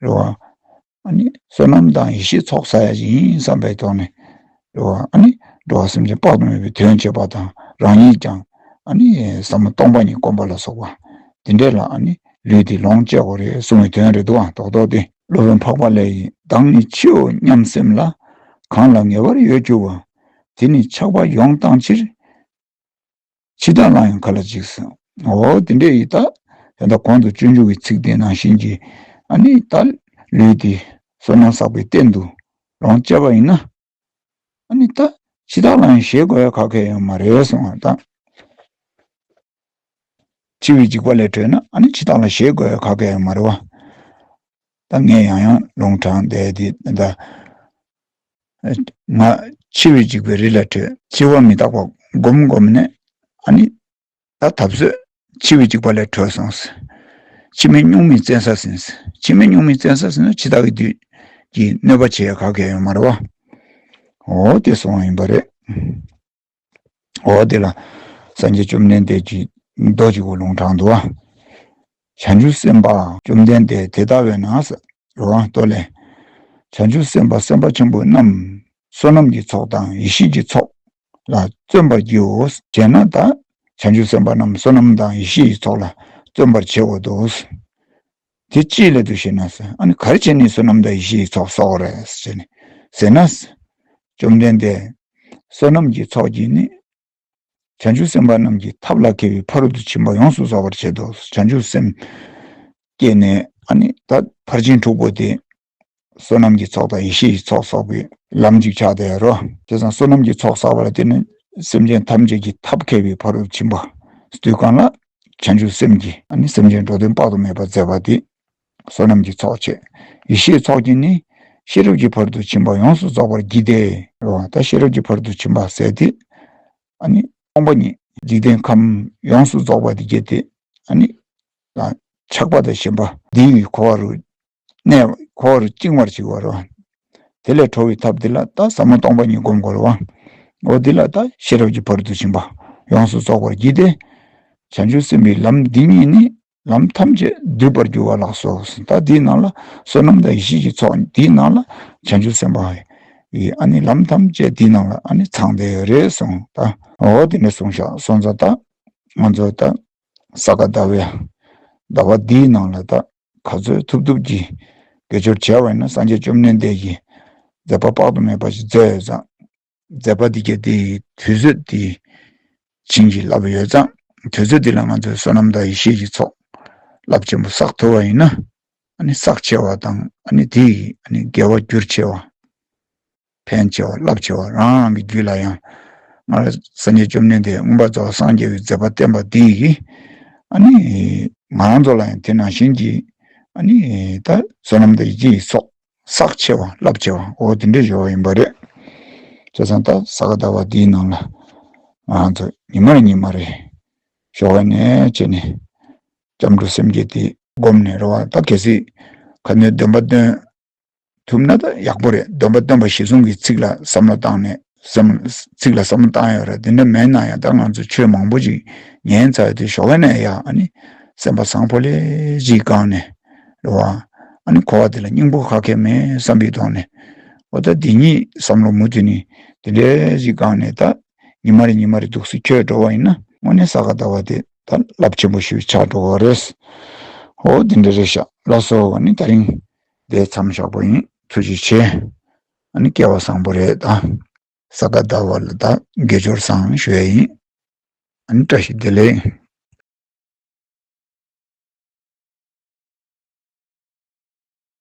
རེད་བ། ཨ་ནི་བསོད་ནམས་དང་ཡེ་ཤེས་ཚོགས་བསགས་ཡ་ཞིག་ཡིན་བསམ་པའི་ཐོག་ནས་རེད་བ། ཨ་ནི་འགྲོ་བ་སེམས་ཅན་དཔག་ཏུ་མེད་པའི་དོན་བྱེད་པ་དང་རང་ཉིད་ཀྱང་ཨ་ནི་ཟབ་མོ་སྟོང་པ་ཉིད་བསྒོམ་པ་ལ་སོགས་པ་དེ་འདྲས་ལ་ཨ་ནི་ལུས་འདི་ལོངས་སྤྱད་དགོས་རེད་གསུངས་པའི་དོན་རེད་འདུག་བ། རྡོག་རྡོག་དེ་སློབ་དཔོན་འཕགས་པ་ལྷ་ཡིས་བདག་ནི་འཆིའོ་སྙམ་སེམས་ལ། གང་ལ་ངེས་པར་ཡོད་གྱུར་པ། དེ་ནི་ཆགས་པ་ཡོངས་བཏང་ཕྱིར། འཆི་བདག་ལ་ཡང་ག་ལ་འཇིགས་ཟེར། འོ་དེ་འདྲས་ཡིན་ད། ད་ལྟ་གོང་དུ་སྤྱོད་འཇུག་གི་ཚིག་དེ་ནང་བཞིན་གྱི་ཨ་ནི་ད་ལུས་དེ་བསོད་ནམས་བསགས་པའི་རྟེན་དུ་ལོངས་སྤྱད་པ་ཡིན་ན། ཨ་ནི་ད་འཆི་བདག་ལ་ཡང་ཞེད་དགོས་ཡ་ག་གེ་ཡོད་མ་རེད་གསུངས་པ་དང་། འཆི་བའི་འཇིགས་པ་ལས་གྲོལ་ན་ཨ་ནི་འཆི་བདག་ལ་ཞེད་དགོས་ཡ་ག་གེ་ཡོད་མ་རེད་བ། ད་ངས་ཡང་ཡང་ལུང་དྲངས་བསྡད་དེ་ད། ང་འཆི་བའི་འཇིགས་པའི་རི་ལ་བྲོས། འཆི་བ་མི་རྟག་པ་སྒོམ་སྒོམ་ནས་ཨ་ནི་ད་ད་གཟོད་འཆི་བའི་འཇིགས་པ་ལས་གྲོལ་སོང་ཟེར། འཆི་མེད་གཉུག་མའི་བཙན་ས་ཟིན་ཟེར། འཆི་མེད་གཉུག་མའི་བཙན་ས་ཟིན་ན་འཆི་བདག་གི་བདུད་ཀྱིས་གནོད་པ་བྱེད་ཡ་ག་གེ་ཡོད་མ་རེད་བ། འོ་དེ་གསུངས་པ་ཡིན་པ་རེད། འོ་དེ་ལ་སངས་རྒྱས་བཅོམ་ལྡན་འདས་ཀྱིས་མདོ་གཅིག་པོ་ལུང་དྲངས་འདུག་བ། བྱང་ཆུབ་སེམས་དཔའ་བཅོམ་ལྡན་འདས་དེ་ལྟ་བས་ན་ཟེར། རོ་ཨང་ལྟོ་ལས། བྱང་ཆུབ་སེམས་དཔའ་སེམས་དཔའ་ཆེན་པོ་རྣམས་བསོད་ནམས་ཀྱི་ཚོགས་དང་ཡེ་ཤེས་ཀྱི་ཚོགས་ལ་བརྩོན་པར་བགྱིའོ། བྱས་ན་ད་བྱང་ཆུབ་སེམས་དཔའ་རྣམས་བསོད་ནམས་དང་ཡེ་ཤེས་ཀྱི་ཚོགས་ལ་བརྩོན་པར་བྱེད་དགོས་འདུག། དེ་ཅིའི་སླད་དུ་ཞེ་ན་ཟེར། ཨ་ནི་ག་རེ་བྱས་ནས་བསོད་ནམས་དང་ཡེ་ཤེས་ཀྱི་ཚོགས་གསོག་རེད་ཟེར་ནས་ཟེར་ན། བཅོམ་ལྡན་འདས་བསོད་ནམས་ཀྱི་ཚོགས་ཀྱིས་ནི། བྱང་ཆུབ་སེམས་དཔའ་རྣམས་ཀྱི་ཐབས་ལ་མཁས་པའི་ཕ་རོལ་ཏུ་ཕྱིན་པ་ཡོངས་སུ་རྫོགས་པར་བྱེད་དོ། བྱང་ཆུབ་སེམས་བསྐྱེད་ནས་ཨ་ནི་ད་ཕར་ཕྱིན་དྲུག་པོ་དེ་བསོད་ནམས་ཀྱི་ཚོགས་དང་ཡེ་ཤེས་ཀྱི་ཚོགས་གསོག་པའི་ལམ་གཅིག་ཆགས་བསྡད་རོ། དེ་ཙང་བསོད་ནམས་ཀྱི་ཚོགས་བསགས་པ་ལ་བརྟེན་ནས་སེམས་ཅན་ཐམས་ཅད་ཀྱི་ཐབས་མཁས་པའི་ཕ་རོལ་ཏུ་ཕྱིན་པ་དུས་གང་ལ་བྱང་ཆུབ་སེམས་ཀྱིས་ཨ་ནི་སེམས་ཅན་འགྲོ་དོན་དཔག་ཏུ་མེད་པ་མཛད་པ་དེ་བསོད་ནམས་ཀྱི་ཚོགས་བྱས། ཡེ་ཤེས་ཚོགས་ཀྱིས་ནི་ཤེས་རབ་ཀྱི་ཕ་རོལ་ཏུ་ཕྱིན་པ་ཡོངས་སུ་རྫོགས་པར་བགྱིས་ཏེ་རོ། ད་ཤེས་རབ་ཀྱི་ཕ་རོལ་ཏུ་ཕྱིན་པ་ཟེར་དེ། ཨ་ནི་སྟོང་པ་ཉིད་འཇིག་རྟེན་ཁམས་ཡོངས་སུ་རྫོགས་པ་དེ་བརྒྱད་དེ་ཨ་ནི་ཆགས་པ་དང་ཞེན་པ་འདི་ཡི་འཁོར་བ་རུ་གནས་འཁོར་བ་རུ་བཅིང་བར་བྱེད་པ་རོ། དེ་ལས་གྲོལ་བའི་ཐབས་འདི་ལ་ད་ཟབ་མོ་སྟོང་པ་ཉིད་སྒོམ་དགོས་རེད་བ། འོ་འདི་ལ་ད་ཤེས་རབ་ཀྱི་ཕ་རོལ་ཏུ་ཕྱིན་པ་ཡོངས་སུ་རྫོགས་པར་བགྱིས་ཏེ། བྱང་ཆུབ་སེམས་དཔའི་ལམ་འདི་ཉིད་ནི་ལམ་ཐམས་ཅད་བསྡུས་པར་འགྱུར་བ་ལགས་སོ། ད་འདིའི་ནང་ལ་བསོད་ནམས་དང་ཡེ་ཤེས་ཀྱི་ཚོགས་འདིའི་ནང་ལ་བྱང་ཆུབ་སེམས་དཔའི་ཨ་ནི་ལམ་ཐམས་ཅད་འདིའི་ནང་ལ་ཨ་ནི་ཚང་བསྡད་ཡོད་རེད་གསུངས། ད་འོ་དེ་འདྲ་གསུངས་ཤག་སོང་ཙང་ད་ང་ཚོ་ད་ས་ག་ཟླ་བའི་ཟླ་བ་འདིའི་ནང་ལ་ད་ག་ཚོད་ཐུབ་ཐུབ་ཀྱིས་དགེ་སྦྱོར་བྱས་པ་ཡིན་ན་སངས་རྒྱས་བཅོམ་ལྡན་འདས་ཀྱི་མཛད་པ་དཔག་ཏུ་མེད་པ་ཞིག་མཛད་ཡོད་ཙང་། མཛད་པ་འདི་གའི་དེའི་དུས་ཚོད་དེ་བྱིན་གྱིས་བརླབས་ཡོད་ཙང་། དུས་ཚོད་འདི་ལ་ང་ཚོས་བསོད་ནམས་དང་ཡེ་ཤེས་ཀྱི་ཚོགས་རླབས་ཆེན་པོ་བསགས་ཐུབ་པ་ཡིན་ན། ཨ་ནི་བསགས་ཆེ་བ་དང་ཨ་ནི་དེ་ཡིས་ཨ་ནི་དགེ་བ་འགྱུར་ཆེ་བ། ཕན་ཆེ་བ་རླབས་ཆེ་བ་རང་རང་གི་རྒྱུད་ལ་ཡང་། སྔར་སངས་རྒྱས་བཅོམ་ལྡན་འདས་མངོན་པར་རྫོགས་པར་སངས་རྒྱས་པའི་མཛད་པ་བསྟན་པ་འདི་ཡིས། ཨ་ནི་ང་རང་ཚོ་ལ་ཡང་དེ་ནང་བཞིན་གྱི་ཨ་ནི་ད་བསོད་ནམས་དང་ཡེ་ཤེས་ཀྱི་ཚོགས། བསགས་ཆེ་བ་རླབས་ཆེ་བ་འོ་དེ་འདྲའི་སྦྱོར་བ་ཡིན་པ་རེད། བྱས་ཙང་ད་ས་ག་ཟླ་བ་འདིའི་ནང་ལ་ང་ཚོ་ཉི་མ་རེ་ཉི་མ་རེ་ཞོགས་པ་ནས་བྱས་ནས་སྐྱབས་འགྲོ་སེམས་བསྐྱེད་དེ་བསྒོམས་ནས་རེད་བ། ད་གལ་སྲིད་ཁ་ནས་འདོན་པ་འདོན་ཐུབ་ན་ད་ཡག་པོ་རེད། འདོན་པ་འདོན་པ་གཞིར་བཟུང་གི་ཚིག་ལ་བསམ་བློ་བཏང་ནས་བསམ་ཚིག་ལ་བསམ་བློ་བཏང་ཡོད་རེད། དེ་འདྲ་མེད་ན་ཡང་ད་ང་ཚོ་ཆོས་མང་པོ་ཅིག་ཉན་ཚར་དུས་ཞོགས་པ་ནས་ཡ་ཨ་ནི་སེམས་པ་བཟང་པོ་ལེ་ཅིག་སྒང་ནས། རེད་བ། ཨ་ནི་འཁོར་བ་འདི་ལ་སྙིང་པོ་ཁ་ཁྱེར་མེད་བསམ་པའི་ཐོག་ནས། འོ་ད་འདི་ཉིད་བསམ་བློ་མུ་མཐུད་ནས་དེ་འདྲའི་ཞིག་སྒང་ནས་ད་ཉི་མ་རེ་ཉི་མ་རེ་འདུག་སེ་འཁྱོལ་འགྲོ་བ་ཡིན་ན་དངོས་གནས་ས་ག་ཟླ་བ་དེ་ད་རླབས་ཆེན་པོ་ཞིག་ཆགས་འགྲོ་བ་རེད། འོ་དེ་འདྲ་རེད་ཤག་ལགས་སོ། ཨ་ནི་དེ་རིང་འདིར་མཚམས་བཞག་པ་ཡིན། ཐུགས་རྗེ་ཆེ། ཨ་ནི་སྐལ་བ་བཟང་པོ་རེད་ད། ས་ག་ཟླ་བ་ལ་ད་དགེ་སྦྱོར་བཟང་ཞུ་ཡ་ཡིན། ཨ་ནི་བཀྲ་ཤིས་བདེ་ལེགས།